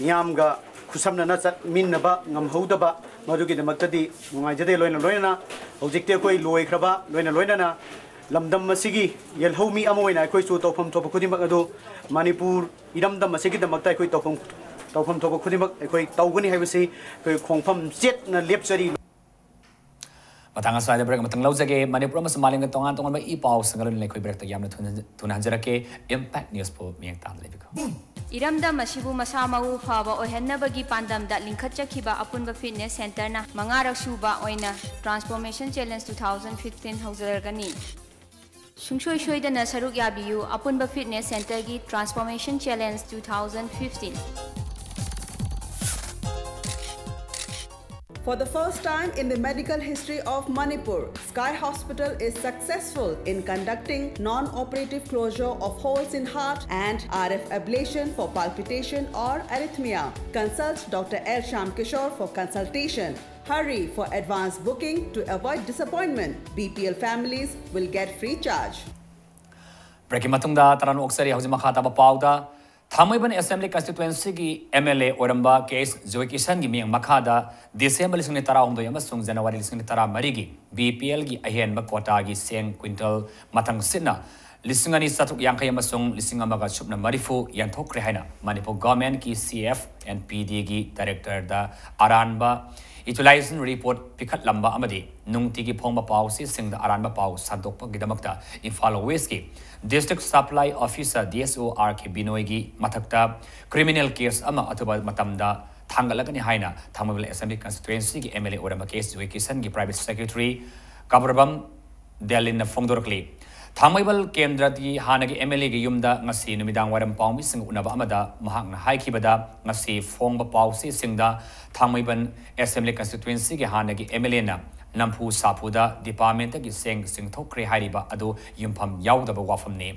ꯃꯤꯌꯥꯝꯒ ꯈꯨꯠꯁꯝꯅꯅ ꯆꯠꯃꯤꯟꯅꯕ ꯉꯝꯍꯧꯗꯕ, ꯃꯗꯨꯒꯤꯗꯃꯛꯇꯗꯤ ꯅꯨꯡꯉꯥꯏꯖꯗꯦ꯫ ꯂꯣꯏꯅ ꯂꯣꯏꯅꯅ ꯍꯧꯖꯤꯛꯇꯤ ꯑꯩꯈꯣꯏ ꯂꯣꯏꯈ꯭ꯔꯕ, ꯂꯣꯏꯅ ꯂꯣꯏꯅꯅ ꯂꯝꯗꯝ ꯑꯁꯤꯒꯤ ꯌꯦꯜꯍꯧꯃꯤ ꯑꯃ ꯑꯣꯏꯅ ꯑꯩꯈꯣꯏꯁꯨ ꯇꯧꯐꯝ ꯊꯣꯛꯄ ꯈꯨꯗꯤꯡꯃꯛ ꯑꯗꯨ ꯃꯅꯤꯄꯨꯔ ꯏꯔꯝꯗꯝ ꯑꯁꯤꯒꯤꯗꯃꯛꯇ ꯑꯩꯈꯣꯏ ꯇꯧꯐꯝ, ꯇꯧꯐꯝ ꯊꯣꯛꯄ ꯈꯨꯗꯤꯡꯃꯛ ꯑꯩꯈꯣꯏ ꯇꯧꯒꯅꯤ ꯍꯥꯏꯕꯁꯤ ꯑꯩꯈꯣꯏ ꯈꯣꯡꯐꯝ ꯆꯦꯠꯅ ꯂꯦꯞꯆꯔꯤ꯫ ꯃꯇꯥꯡ ꯑꯁ꯭ꯋꯥꯏꯗ ꯕ꯭ꯔꯦꯛ ꯑꯃꯇꯪ ꯂꯧꯖꯒꯦ꯫ ꯃꯅꯤꯄꯨꯔ ꯑꯃꯁꯨꯡ ꯃꯥꯂꯦꯝꯒꯤ ꯇꯣꯉꯥꯟ ꯇꯣꯉꯥꯟꯕ ꯏ ꯄꯥꯎꯁꯤꯡꯒ ꯂꯣꯏꯅꯅ ꯑꯩꯈꯣꯏ ꯕ꯭ꯔꯦꯛꯇ ꯌꯥꯝꯅ ꯊꯨꯅ, ꯊꯨꯅ ꯍꯟꯖꯔꯛꯀꯦ꯫ ꯏꯝꯄꯦꯛ ꯅ꯭ꯌꯨꯁꯄꯨ ꯃꯤꯠꯌꯦꯡ ꯇꯥꯅ ꯂꯩꯕꯤꯈꯣ꯫ ꯏꯔꯝꯗꯝ ꯑꯁꯤꯕꯨ ꯃꯁꯥ ꯃꯎ ꯐꯕ ꯑꯣꯏꯍꯟꯅꯕꯒꯤ ꯄꯥꯟꯗꯝꯗ ꯂꯤꯡꯈꯠꯆꯈꯤꯕ ꯑꯄꯨꯟꯕ ꯐꯤꯠꯅꯦꯁ ꯁꯦꯟꯇꯔꯅ ꯃꯉꯥꯔꯛ ꯁꯨꯕ ꯑꯣꯏꯅ transformation challenge two thousand fifteen ꯍꯧꯖꯔꯒꯅꯤ꯫ ꯁꯨꯡꯁꯣꯏ ꯁꯣꯏꯗꯅ ꯁꯔꯨꯛ ꯌꯥꯕꯤꯌꯨ ꯑꯄꯨꯟꯕ ꯐꯤꯠꯅꯦꯁ ꯁꯦꯟꯇꯔꯒꯤ transformation challenge two thousand fifteen. For the first time in the medical history of Manipur, Sky Hospital is successful in conducting non-operative closure of holes in heart and R F ablation for palpitation or arrhythmia. Consult Doctor L Shyam Kishore for consultation. Hurry for advance booking to avoid disappointment. B P L families will get free charge. Break ꯀꯤ ꯃꯇꯨꯡꯗ ꯇꯔꯥꯅ ꯑꯣꯛꯆꯔꯤ꯫ ꯍꯧꯖꯤꯛ ꯃꯈꯥ ꯇꯥꯕ ꯄꯥꯎꯗ, ꯊꯥꯡꯃꯩꯕꯟ Assembly Constituency ꯒꯤ M L A ꯑꯣꯏꯔꯝꯕ ꯀꯦ ꯑꯦꯁ ꯖꯣꯏꯀꯤꯁꯟꯒꯤ ꯃꯤꯠꯌꯦꯡ ꯃꯈꯥꯗ December ꯂꯤꯁꯤꯡ ꯑꯅꯤ ꯇꯔꯥꯍꯨꯝꯗꯣꯏ ꯑꯃꯁꯨꯡ January ꯂꯤꯁꯤꯡ ꯑꯅꯤ ꯇꯔꯥꯃꯔꯤꯒꯤ B P L ꯒꯤ ꯑꯍꯦꯟꯕ quota ꯒꯤ ꯆꯦꯡ quintal ꯃꯊꯪ ꯁꯤꯠꯅ ꯂꯤꯁꯤꯡ ꯑꯅꯤ ꯆꯥꯇ꯭ꯔꯨꯛ ꯌꯥꯡꯈꯩ ꯑꯃꯁꯨꯡ ꯂꯤꯁꯤꯡ ꯑꯃꯒ ꯁꯨꯞꯅ ꯃꯔꯤꯐꯨ ꯌꯦꯟꯊꯣꯛꯈ꯭ꯔꯦ ꯍꯥꯏꯅ ꯃꯅꯤꯄꯨꯔ government ꯀꯤ C F and P D ꯒꯤ director ꯗ ꯑꯔꯥꯟꯕ utilization report ꯄꯤꯈꯠꯂꯝꯕ ꯑꯃꯗꯤ ꯅꯨꯡꯇꯤꯒꯤ ꯐꯣꯡꯕ ꯄꯥꯎꯆꯦꯁꯤꯡꯗ ꯑꯔꯥꯟꯕ ꯄꯥꯎ ꯁꯟꯗꯣꯛꯄꯒꯤꯗꯃꯛꯇ ꯏꯝꯐꯥꯜ West ꯀꯤ District Supply Officer, D S O, R K ꯕꯤꯅꯣꯏꯒꯤ ꯃꯊꯛꯇ criminal case ꯑꯃ ꯑꯊꯨꯕ ꯃꯇꯝꯗ ꯊꯥꯡꯒꯠꯂꯒꯅꯤ ꯍꯥꯏꯅ ꯊꯥꯡꯃꯩꯕꯟ Assembly Constituency ꯒꯤ M L A ꯑꯣꯏꯔꯝꯕ ꯀꯦ ꯑꯦꯁ ꯖꯣꯏꯀꯤꯁꯟꯒꯤ private secretary ꯀꯕꯔꯕꯝ ꯗꯦꯂꯤꯟꯅ ꯐꯣꯡꯗꯣꯔꯛꯂꯤ꯫ ꯊꯥꯡꯃꯩꯕꯟ ꯀꯦꯟꯗ꯭ꯔꯒꯤ ꯍꯥꯟꯅꯒꯤ M L A ꯒꯤ ꯌꯨꯝꯗ ꯉꯁꯤ ꯅꯨꯃꯤꯗꯥꯡ ꯋꯥꯏꯔꯝ ꯄꯥꯎꯃꯤꯁꯤꯡꯒ ꯎꯅꯕ ꯑꯃꯗ ꯃꯍꯥꯛꯅ ꯍꯥꯏꯈꯤꯕꯗ, ꯉꯁꯤ ꯐꯣꯡꯕ ꯄꯥꯎꯆꯦꯁꯤꯡꯗ ꯊꯥꯡꯃꯩꯕꯟ Assembly Constituency ꯒꯤ ꯍꯥꯟꯅꯒꯤ M L A ꯅ ꯅꯝꯐꯨ ꯁꯥꯐꯨꯗ department ꯇꯒꯤ ꯆꯦꯡ ꯆꯤꯡꯊꯣꯛꯈ꯭ꯔꯦ ꯍꯥꯏꯔꯤꯕ ꯑꯗꯨ ꯌꯨꯝꯐꯝ ꯌꯥꯎꯗꯕ ꯋꯥꯐꯝꯅꯤ꯫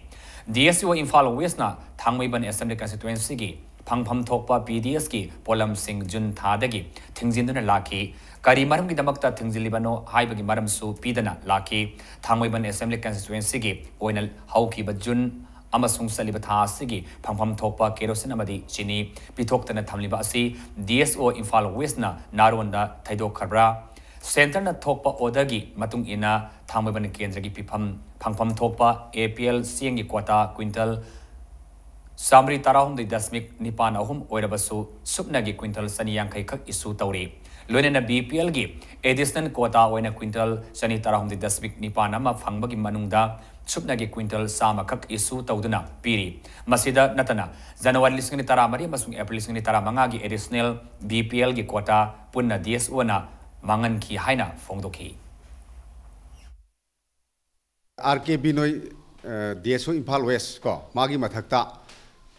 D S O Imphal West ꯅ ꯊꯥꯡꯃꯩꯕꯟ Assembly Constituency ꯒꯤ ꯐꯪꯐꯝ ꯊꯣꯛꯄ P D S ꯀꯤ ꯄꯣꯠꯂꯝꯁꯤꯡ ꯖꯨꯟ ꯊꯥꯗꯒꯤ ꯊꯤꯡꯖꯤꯟꯗꯨꯅ ꯂꯥꯛꯈꯤ꯫ ꯀꯔꯤ ꯃꯔꯝꯒꯤꯗꯃꯛꯇ ꯊꯤꯡꯖꯤꯜꯂꯤꯕꯅꯣ ꯍꯥꯏꯕꯒꯤ ꯃꯔꯝꯁꯨ ꯄꯤꯗꯅ ꯂꯥꯛꯈꯤ꯫ ꯊꯥꯡꯃꯩꯕꯟ Assembly Constituency ꯒꯤ ꯑꯣꯏꯅ ꯍꯧꯈꯤꯕ ꯖꯨꯟ ꯑꯃꯁꯨꯡ ꯆꯠꯂꯤꯕ ꯊꯥ ꯑꯁꯤꯒꯤ ꯐꯪꯐꯝ ꯊꯣꯛꯄ ꯀꯦꯔꯣꯁꯤꯟ ꯑꯃꯗꯤ ꯆꯤꯅꯤ ꯄꯤꯊꯣꯛꯇꯅ ꯊꯝꯂꯤꯕ ꯑꯁꯤ D S O Imphal West ꯅ ꯅꯥꯔꯣꯟꯗ ꯊꯩꯗꯣꯛꯈ꯭ꯔꯕ꯭ꯔꯥ? Centre ꯅ ꯊꯣꯛꯄ order ꯒꯤ ꯃꯇꯨꯡ ꯏꯟꯅ ꯊꯥꯡꯃꯩꯕꯟ ꯀꯦꯟꯗ꯭ꯔꯒꯤ ꯄꯤꯐꯝ ꯐꯪꯐꯝ ꯊꯣꯛꯄ A P L ꯆꯦꯡꯒꯤ quota quintal ꯆꯥꯃꯔꯤ ꯇꯔꯥꯍꯨꯝꯗꯣꯏ ꯗꯁꯃꯤꯛ ꯅꯤꯄꯥꯟ ꯑꯍꯨꯝ ꯑꯣꯏꯔꯕꯁꯨ ꯁꯨꯞꯅꯒꯤ quintal ꯆꯅꯤ ꯌꯥꯡꯈꯩ ꯈꯛ issue ꯇꯧꯔꯤ꯫ ꯂꯣꯏꯅꯅ B P L ꯒꯤ additional quota ꯑꯣꯏꯅ quintal ꯆꯅꯤ ꯇꯔꯥꯍꯨꯝꯗꯣꯏ ꯗꯁꯃꯤꯛ ꯅꯤꯄꯥꯟ ꯑꯃ ꯐꯪꯕꯒꯤ ꯃꯅꯨꯡꯗ ꯁꯨꯞꯅꯒꯤ quintal ꯆꯥꯝꯃ ꯈꯛ issue ꯇꯧꯗꯨꯅ ꯄꯤꯔꯤ꯫ ꯃꯁꯤꯗ ꯅꯠꯇꯅ January ꯂꯤꯁꯤꯡ ꯑꯅꯤ ꯇꯔꯥꯃꯔꯤ ꯑꯃꯁꯨꯡ April ꯂꯤꯁꯤꯡ ꯑꯅꯤ ꯇꯔꯥꯃꯉꯥꯒꯤ additional B P L ꯒꯤ quota ꯄꯨꯟꯅ D S O ꯅ ꯃꯥꯡꯍꯟꯈꯤ ꯍꯥꯏꯅ ꯐꯣꯡꯗꯣꯛꯈꯤ꯫ R K ꯕꯤꯅꯣꯏ, ꯑ, D S O Imphal West ꯀꯣ, ꯃꯥꯒꯤ ꯃꯊꯛꯇ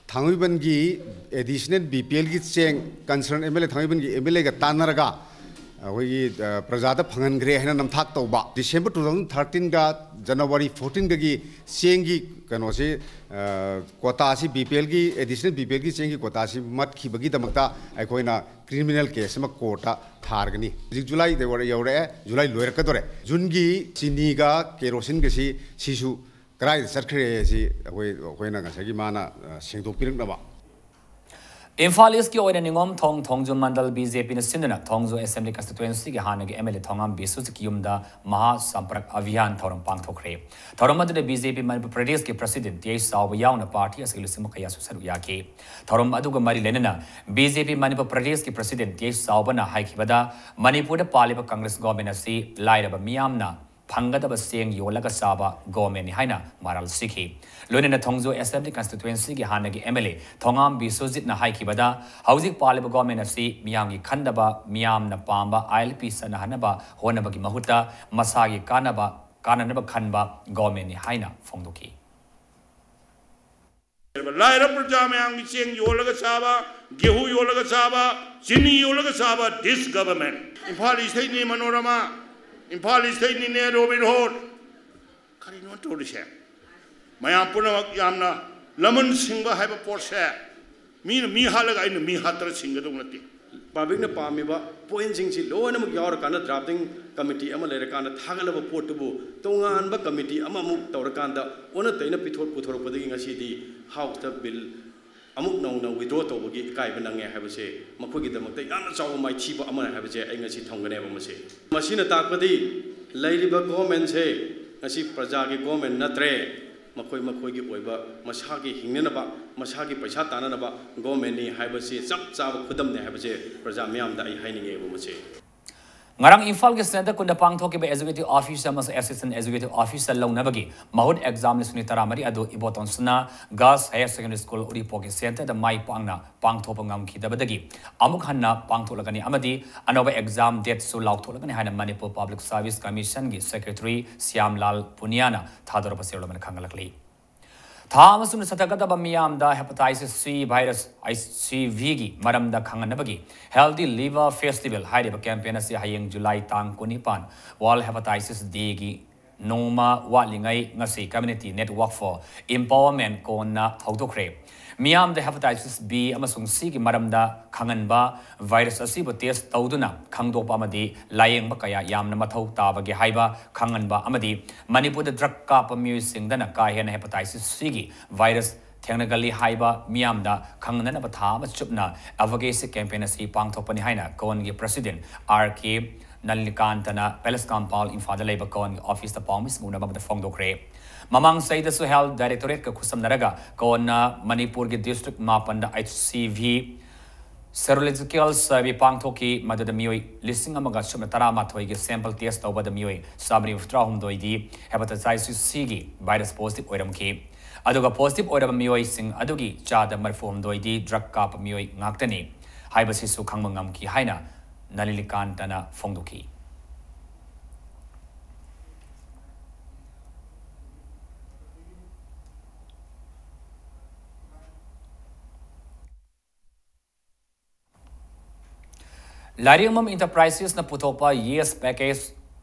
ꯊꯥꯡꯃꯩꯕꯟꯒꯤ additional B P L ꯒꯤ ꯆꯦꯡ concern M L A, ꯊꯥꯡꯃꯩꯕꯟꯒꯤ M L A ꯒ ꯇꯥꯟꯅꯔꯒ, ꯑꯩꯈꯣꯏꯒꯤ ꯄ꯭ꯔꯖꯥꯗ ꯐꯪꯍꯟꯈ꯭ꯔꯦ ꯍꯥꯏꯅ ꯅꯝꯊꯥꯛ ꯇꯧꯕ꯫ ꯗꯤꯁꯦꯝꯕꯔ ꯇꯨ ꯊꯥꯎꯖꯟ ꯊꯥꯔꯇꯤꯟꯒ ꯖꯅꯋꯥꯔꯤ ꯐꯣꯔꯇꯤꯟꯗꯒꯤ ꯆꯦꯡꯒꯤ ꯀꯩꯅꯣꯁꯤ, ꯀ꯭ꯋꯥꯇꯥꯁꯤ, ꯕꯤ ꯄꯤ ꯑꯦꯜꯒꯤ, ꯑꯦꯗꯤꯁꯅꯦꯜ ꯕꯤ ꯄꯤ ꯑꯦꯜꯒꯤ ꯆꯦꯡꯒꯤ ꯀ꯭ꯋꯥꯇꯥꯁꯤ ꯃꯠꯈꯤꯕꯒꯤꯗꯃꯛꯇ ꯑꯩꯈꯣꯏꯅ ꯀ꯭ꯔꯤꯃꯤꯅꯦꯜ ꯀꯦꯁ ꯑꯃ ꯀꯣꯔꯠꯇ ꯊꯥꯔꯒꯅꯤ꯫ ꯍꯧꯖꯤꯛ ꯖꯨꯂꯥꯏꯗ ꯌꯧꯔꯛꯑꯦ, ꯖꯨꯂꯥꯏ ꯂꯣꯏꯔꯛꯀꯗꯧꯔꯦ꯫ ꯖꯨꯟꯒꯤ ꯆꯤꯅꯤꯒ ꯀꯦꯔꯣꯁꯤꯟꯒꯁꯤ, ꯁꯤꯁꯨ ꯀꯗꯥꯏꯗ ꯆꯠꯈ꯭ꯔꯦ ꯍꯥꯏꯁꯤ ꯑꯩꯈꯣꯏ, ꯑꯩꯈꯣꯏꯅ ꯉꯁꯥꯏꯒꯤ ꯃꯥꯅ ꯁꯦꯡꯗꯣꯛꯄꯤꯔꯛꯅꯕ꯫ ꯏꯝꯐꯥꯜ ꯏꯁꯀꯤ ꯑꯣꯏꯅ ꯅꯤꯉꯣꯝ ꯊꯣꯡ ꯊꯣꯡꯖꯨ ꯃꯟꯗꯜ ꯕꯤ ꯖꯦ ꯄꯤꯅ ꯁꯤꯟꯗꯨꯅ ꯊꯣꯡꯖꯨ ꯑꯦꯁꯦꯝꯕ꯭ꯂꯤ ꯀꯟꯁꯇꯤꯇ꯭ꯋꯦꯟꯁꯤꯒꯤ ꯍꯥꯟꯅꯒꯤ ꯑꯦꯝ ꯑꯦꯜ ꯑꯦ ꯊꯣꯉꯥꯝ ꯕꯤꯁ꯭ꯋꯖꯤꯠꯀꯤ ꯌꯨꯝꯗ ꯃꯍꯥ ꯁꯝꯄꯔꯛ ꯑꯚꯤꯌꯥꯟ ꯊꯧꯔꯝ ꯄꯥꯡꯊꯣꯛꯈ꯭ꯔꯦ꯫ ꯊꯧꯔꯝ ꯑꯗꯨꯗ ꯕꯤ ꯖꯦ ꯄꯤ ꯃꯅꯤꯄꯨꯔ ꯄ꯭ꯔꯗꯦꯁꯀꯤ ꯄ꯭ꯔꯁꯤꯗꯦꯟ ꯇꯤ ꯑꯩꯆ ꯆꯥꯎꯕ ꯌꯥꯎꯅ ꯄꯥꯔꯇꯤ ꯑꯁꯤꯒꯤ ꯂꯨꯆꯤꯡꯕ ꯀꯌꯥꯁꯨ ꯁꯔꯨꯛ ꯌꯥꯈꯤ꯫ ꯊꯧꯔꯝ ꯑꯗꯨꯒ ꯃꯔꯤ ꯂꯩꯅꯅ ꯕꯤ ꯖꯦ ꯄꯤ ꯃꯅꯤꯄꯨꯔ ꯄ꯭ꯔꯗꯦꯁꯀꯤ ꯄ꯭ꯔꯁꯤꯗꯦꯟ ꯇꯤ ꯑꯩꯆ ꯆꯥꯎꯕꯅ ꯍꯥꯏꯈꯤꯕꯗ, ꯃꯅꯤꯄꯨꯔꯗ ꯄꯥꯜꯂꯤꯕ ꯀꯪꯒ꯭ꯔꯦꯁ ꯒꯣꯔꯃꯦꯟ ꯑꯁꯤ ꯂꯥꯏꯔꯕ ꯃꯤꯌꯥꯝꯅ ꯐꯪꯒꯗꯕ ꯆꯦꯡ ꯌꯣꯜꯂꯒ ꯆꯥꯕ ꯒꯣꯔꯃꯦꯟꯅꯤ ꯍꯥꯏꯅ ꯃꯔꯥꯜ ꯁꯤꯈꯤ꯫ ꯂꯣꯏꯅꯅ ꯊꯣꯡꯖꯨ ꯑꯦꯁꯦꯝꯕ꯭ꯂꯤ ꯀꯟꯁꯇꯤꯇ꯭ꯋꯦꯟꯁꯤꯒꯤ ꯍꯥꯟꯅꯒꯤ ꯑꯦꯝ ꯑꯦꯜ ꯑꯦ ꯊꯣꯉꯥꯝ ꯕꯤꯁ꯭ꯋꯖꯤꯠꯅ ꯍꯥꯏꯈꯤꯕꯗ, ꯍꯧꯖꯤꯛ ꯄꯥꯜꯂꯤꯕ ꯒꯣꯔꯃꯦꯟ ꯑꯁꯤ ꯃꯤꯌꯥꯝꯒꯤ ꯈꯟꯗꯕ, ꯃꯤꯌꯥꯝꯅ ꯄꯥꯝꯕ ꯑꯥꯏ ꯑꯦꯜ ꯄꯤ ꯆꯠꯅꯍꯟꯅꯕ ꯍꯣꯠꯅꯕꯒꯤ ꯃꯍꯨꯠꯇ ꯃꯁꯥꯒꯤ ꯀꯥꯟꯅꯕ, ꯀꯥꯟꯅꯅꯕ ꯈꯟꯕ ꯒꯣꯔꯃꯦꯟꯅꯤ ꯍꯥꯏꯅ ꯐꯣꯡꯗꯣꯛꯈꯤ꯫ ꯂꯥꯏꯔꯕ ꯄ꯭ꯔꯖꯥ ꯃꯌꯥꯝꯒꯤ ꯆꯦꯡ ꯌꯣꯜꯂꯒ ꯆꯥꯕ, ꯒꯦꯍꯨ ꯌꯣꯜꯂꯒ ꯆꯥꯕ, ꯆꯤꯅꯤ ꯌꯣꯜꯂꯒ ꯆꯥꯕ, this government꯫ ꯏꯝꯐꯥꯜ ꯏꯁꯇꯩꯠꯅꯤ ꯃꯅꯣꯔꯃꯥ, ꯏꯝꯐꯥꯜ ꯏꯁꯇꯩꯠꯅꯤꯅꯦ ꯔꯣꯕꯤꯟ ꯍꯨꯗ꯫ ꯀꯔꯤꯅꯣ ꯇꯧꯔꯤꯁꯦ? ꯃꯌꯥꯝ ꯄꯨꯝꯅꯃꯛ ꯌꯥꯝꯅ ꯂꯃꯟ ꯁꯤꯡꯕ ꯍꯥꯏꯕ ꯄꯣꯠꯁꯦ ꯃꯤꯅ ꯃꯤ ꯍꯥꯠꯂꯒ ꯑꯩꯅ ꯃꯤ ꯍꯥꯠꯇꯅ ꯁꯤꯡꯒꯗꯧ ꯅꯠꯇꯦ꯫ ꯄꯕ꯭ꯂꯤꯛꯅ ꯄꯥꯝꯃꯤꯕ ꯄꯣꯏꯟꯁꯤꯡꯁꯤ ꯂꯣꯏꯅꯃꯛ ꯌꯥꯎꯔꯀꯥꯟꯗ ꯗ꯭ꯔꯥꯐꯇꯤꯡ ꯀꯃꯤꯇꯤ ꯑꯃ ꯂꯩꯔꯀꯥꯟꯗ ꯊꯥꯒꯠꯂꯕ ꯄꯣꯠꯇꯨꯕꯨ ꯇꯣꯉꯥꯟꯕ ꯀꯃꯤꯇꯤ ꯑꯃꯃꯨꯛ ꯇꯧꯔꯀꯥꯟꯗ ꯑꯣꯟꯅ ꯇꯩꯅ ꯄꯤꯊꯣꯛ ꯄꯨꯊꯣꯔꯛꯄꯗꯒꯤ ꯉꯁꯤꯗꯤ ꯍꯥꯎꯁꯇ ꯕꯤꯜ ꯑꯃꯨꯛ ꯅꯧꯅ ꯋꯤꯗ꯭ꯔꯣ ꯇꯧꯕꯒꯤ ꯏꯀꯥꯏꯕ ꯅꯪꯉꯦ ꯍꯥꯏꯕꯁꯦ ꯃꯈꯣꯏꯒꯤꯗꯃꯛꯇ ꯌꯥꯝꯅ ꯆꯥꯎꯕ ꯃꯥꯏꯊꯤꯕ ꯑꯃꯅꯤ ꯍꯥꯏꯕꯁꯦ ꯑꯩ ꯉꯁꯤ ꯊꯝꯒꯅꯦꯕ꯫ ꯃꯁꯤ, ꯃꯁꯤꯅ ꯇꯥꯛꯄꯗꯤ ꯂꯩꯔꯤꯕ ꯒꯣꯔꯃꯦꯟꯁꯦ ꯉꯁꯤ ꯄ꯭ꯔꯖꯥꯒꯤ ꯒꯣꯔꯃꯦꯟ ꯅꯠꯇ꯭ꯔꯦ, ꯃꯈꯣꯏ ꯃꯈꯣꯏꯒꯤ ꯑꯣꯏꯕ ꯃꯁꯥꯒꯤ ꯍꯤꯡꯅꯅꯕ, ꯃꯁꯥꯒꯤ ꯄꯩꯁꯥ ꯇꯥꯟꯅꯅꯕ ꯒꯣꯔꯃꯦꯟꯅꯤ ꯍꯥꯏꯕꯁꯤ ꯆꯞ ꯆꯥꯕ ꯈꯨꯗꯝꯅꯤ ꯍꯥꯏꯕꯁꯦ ꯄ꯭ꯔꯖꯥ ꯃꯤꯌꯥꯝꯗ ꯑꯩ ꯍꯥꯏꯅꯤꯡꯉꯦꯕ꯫ ꯃꯁꯤ ꯉꯔꯥꯡ ꯏꯝꯐꯥꯜꯒꯤ ꯁꯦꯟꯇꯔ ꯀꯨꯟꯗ ꯄꯥꯡꯊꯣꯛꯈꯤꯕ ꯑꯦꯖꯨꯀꯦꯇꯤꯚ ꯑꯣꯐꯤꯁꯔ ꯑꯃꯁꯨꯡ ꯑꯦꯁꯤꯁꯇꯦꯟꯠ ꯑꯦꯖꯨꯀꯦꯇꯤꯚ ꯑꯣꯐꯤꯁꯔ ꯂꯧꯅꯕꯒꯤ ꯃꯍꯨꯠ ꯑꯦꯛꯖꯥꯝ ꯂꯤꯁꯤꯡ ꯇꯔꯥꯃꯔꯤ ꯑꯗꯨ ꯏꯕꯣꯇꯣꯟ ꯁꯅꯥ ꯒꯥꯔꯜꯁ ꯍꯥꯌꯔ ꯁꯦꯀꯦꯟꯗꯔꯤ ꯁ꯭ꯀꯨꯜ ꯎꯔꯤꯄꯣꯛꯀꯤ ꯁꯦꯟꯇꯔꯗ ꯃꯥꯏ ꯄꯥꯛꯅ ꯄꯥꯡꯊꯣꯛꯄ ꯉꯝꯈꯤꯗꯕꯗꯒꯤ ꯑꯃꯨꯛ ꯍꯟꯅ ꯄꯥꯡꯊꯣꯛꯂꯒꯅꯤ ꯑꯃꯗꯤ ꯑꯅꯧꯕ ꯑꯦꯛꯖꯥꯝ ꯗꯦꯠꯁꯨ ꯂꯥꯎꯊꯣꯛꯂꯒꯅꯤ ꯍꯥꯏꯅ ꯃꯅꯤꯄꯨꯔ ꯄꯕ꯭ꯂꯤꯛ ꯁꯔꯚꯤꯁ ꯀꯃꯤꯁꯟꯒꯤ ꯁꯦꯀ꯭ꯔꯦꯇꯔꯤ ꯁ꯭ꯌꯥꯝꯂꯥꯜ ꯄꯨꯅꯤꯌꯥꯅ ꯊꯥꯗꯣꯔꯛꯄ ꯆꯦꯔꯣꯜ ꯑꯃꯅ ꯈꯪꯍꯜꯂꯛꯂꯤ꯫ ꯊꯥ ꯑꯃꯁꯨꯡ ꯁꯊꯛꯀꯗꯕ ꯃꯤꯌꯥꯝꯗ hepatitis C virus, H C V ꯒꯤ ꯃꯔꯝꯗ ꯈꯪꯍꯟꯅꯕꯒꯤ Healthy Liver Festival ꯍꯥꯏꯔꯤꯕ campaign ꯑꯁꯤ ꯍꯌꯦꯡ July ꯇꯥꯡ ꯀꯨꯟꯅꯤꯄꯥꯟ, World Hepatitis Day ꯒꯤ ꯅꯣꯡꯃ ꯋꯥꯠꯂꯤꯉꯩ ꯉꯁꯤ Community Network for Empowerment, ꯀꯣꯟꯅ ꯍꯧꯗꯣꯛꯈ꯭ꯔꯦ꯫ ꯃꯤꯌꯥꯝꯗ hepatitis B ꯑꯃꯁꯨꯡ C ꯒꯤ ꯃꯔꯝꯗ ꯈꯪꯍꯟꯕ, virus ꯑꯁꯤꯕꯨ test ꯇꯧꯗꯨꯅ ꯈꯪꯗꯣꯛꯄ ꯑꯃꯗꯤ ꯂꯥꯌꯦꯡꯕ ꯀꯌꯥ ꯌꯥꯝꯅ ꯃꯊꯧ ꯇꯥꯕꯒꯦ ꯍꯥꯏꯕ ꯈꯪꯍꯟꯕ ꯑꯃꯗꯤ ꯃꯅꯤꯄꯨꯔꯗ drug ꯀꯥꯞꯄ ꯃꯤꯑꯣꯏꯁꯤꯡꯗꯅ ꯀꯥ ꯍꯦꯟꯅ hepatitis C ꯒꯤ virus ꯊꯦꯡꯅꯒꯜꯂꯤ ꯍꯥꯏꯕ ꯃꯤꯌꯥꯝꯗ ꯈꯪꯍꯟꯅꯕ ꯊꯥ ꯑꯃ ꯆꯨꯞꯅ advocacy campaign ꯑꯁꯤ ꯄꯥꯡꯊꯣꯛꯄꯅꯤ ꯍꯥꯏꯅ ꯀꯣꯟꯒꯤ President R K ꯅꯂꯤꯅꯤꯀꯥꯟꯇꯅ Palace Compound, ꯏꯝꯐꯥꯜꯗ ꯂꯩꯕ ꯀꯣꯟꯒꯤ office ꯇ ꯄꯥꯎꯃꯤꯁꯤꯡ ꯎꯅꯕ ꯑꯃꯗ ꯐꯣꯡꯗꯣꯛꯈ꯭ꯔꯦ꯫ ꯃꯃꯥꯡ ꯆꯍꯤꯗꯁꯨ Health Directorate ꯀ ꯈꯨꯠꯁꯝꯅꯔꯒ ꯀꯣꯟꯅ ꯃꯅꯤꯄꯨꯔꯒꯤ district ꯃꯥꯄꯟꯗ H C V serological survey ꯄꯥꯡꯊꯣꯛꯈꯤ, ꯃꯗꯨꯗ ꯃꯤꯑꯣꯏ ꯂꯤꯁꯤꯡ ꯑꯃꯒ ꯁꯨꯞꯅ ꯇꯔꯥꯃꯥꯊꯣꯏꯒꯤ sample test ꯇꯧꯕꯗ ꯃꯤꯑꯣꯏ ꯆꯥꯃꯔꯤ ꯇꯔꯥꯍꯨꯝꯗꯣꯏꯗꯤ hepatitis C ꯒꯤ virus positive ꯑꯣꯏꯔꯝꯈꯤ꯫ ꯑꯗꯨꯒ positive ꯑꯣꯏꯔꯕ ꯃꯤꯑꯣꯏꯁꯤꯡ ꯑꯗꯨꯒꯤ ꯆꯥꯗ ꯃꯔꯤꯐꯨꯍꯨꯝꯗꯣꯏꯗꯤ drug ꯀꯥꯞꯄ ꯃꯤꯑꯣꯏ ꯉꯥꯛꯇꯅꯤ ꯍꯥꯏꯕꯁꯤꯁꯨ ꯈꯪꯕ ꯉꯝꯈꯤ ꯍꯥꯏꯅ ꯅꯂꯤꯅꯤꯀꯥꯟꯇꯅ ꯐꯣꯡꯗꯣꯛꯈꯤ꯫ ꯂꯥꯏꯔꯦꯝꯕꯝ Enterprises ꯅ ꯄꯨꯊꯣꯛꯄ Yes package,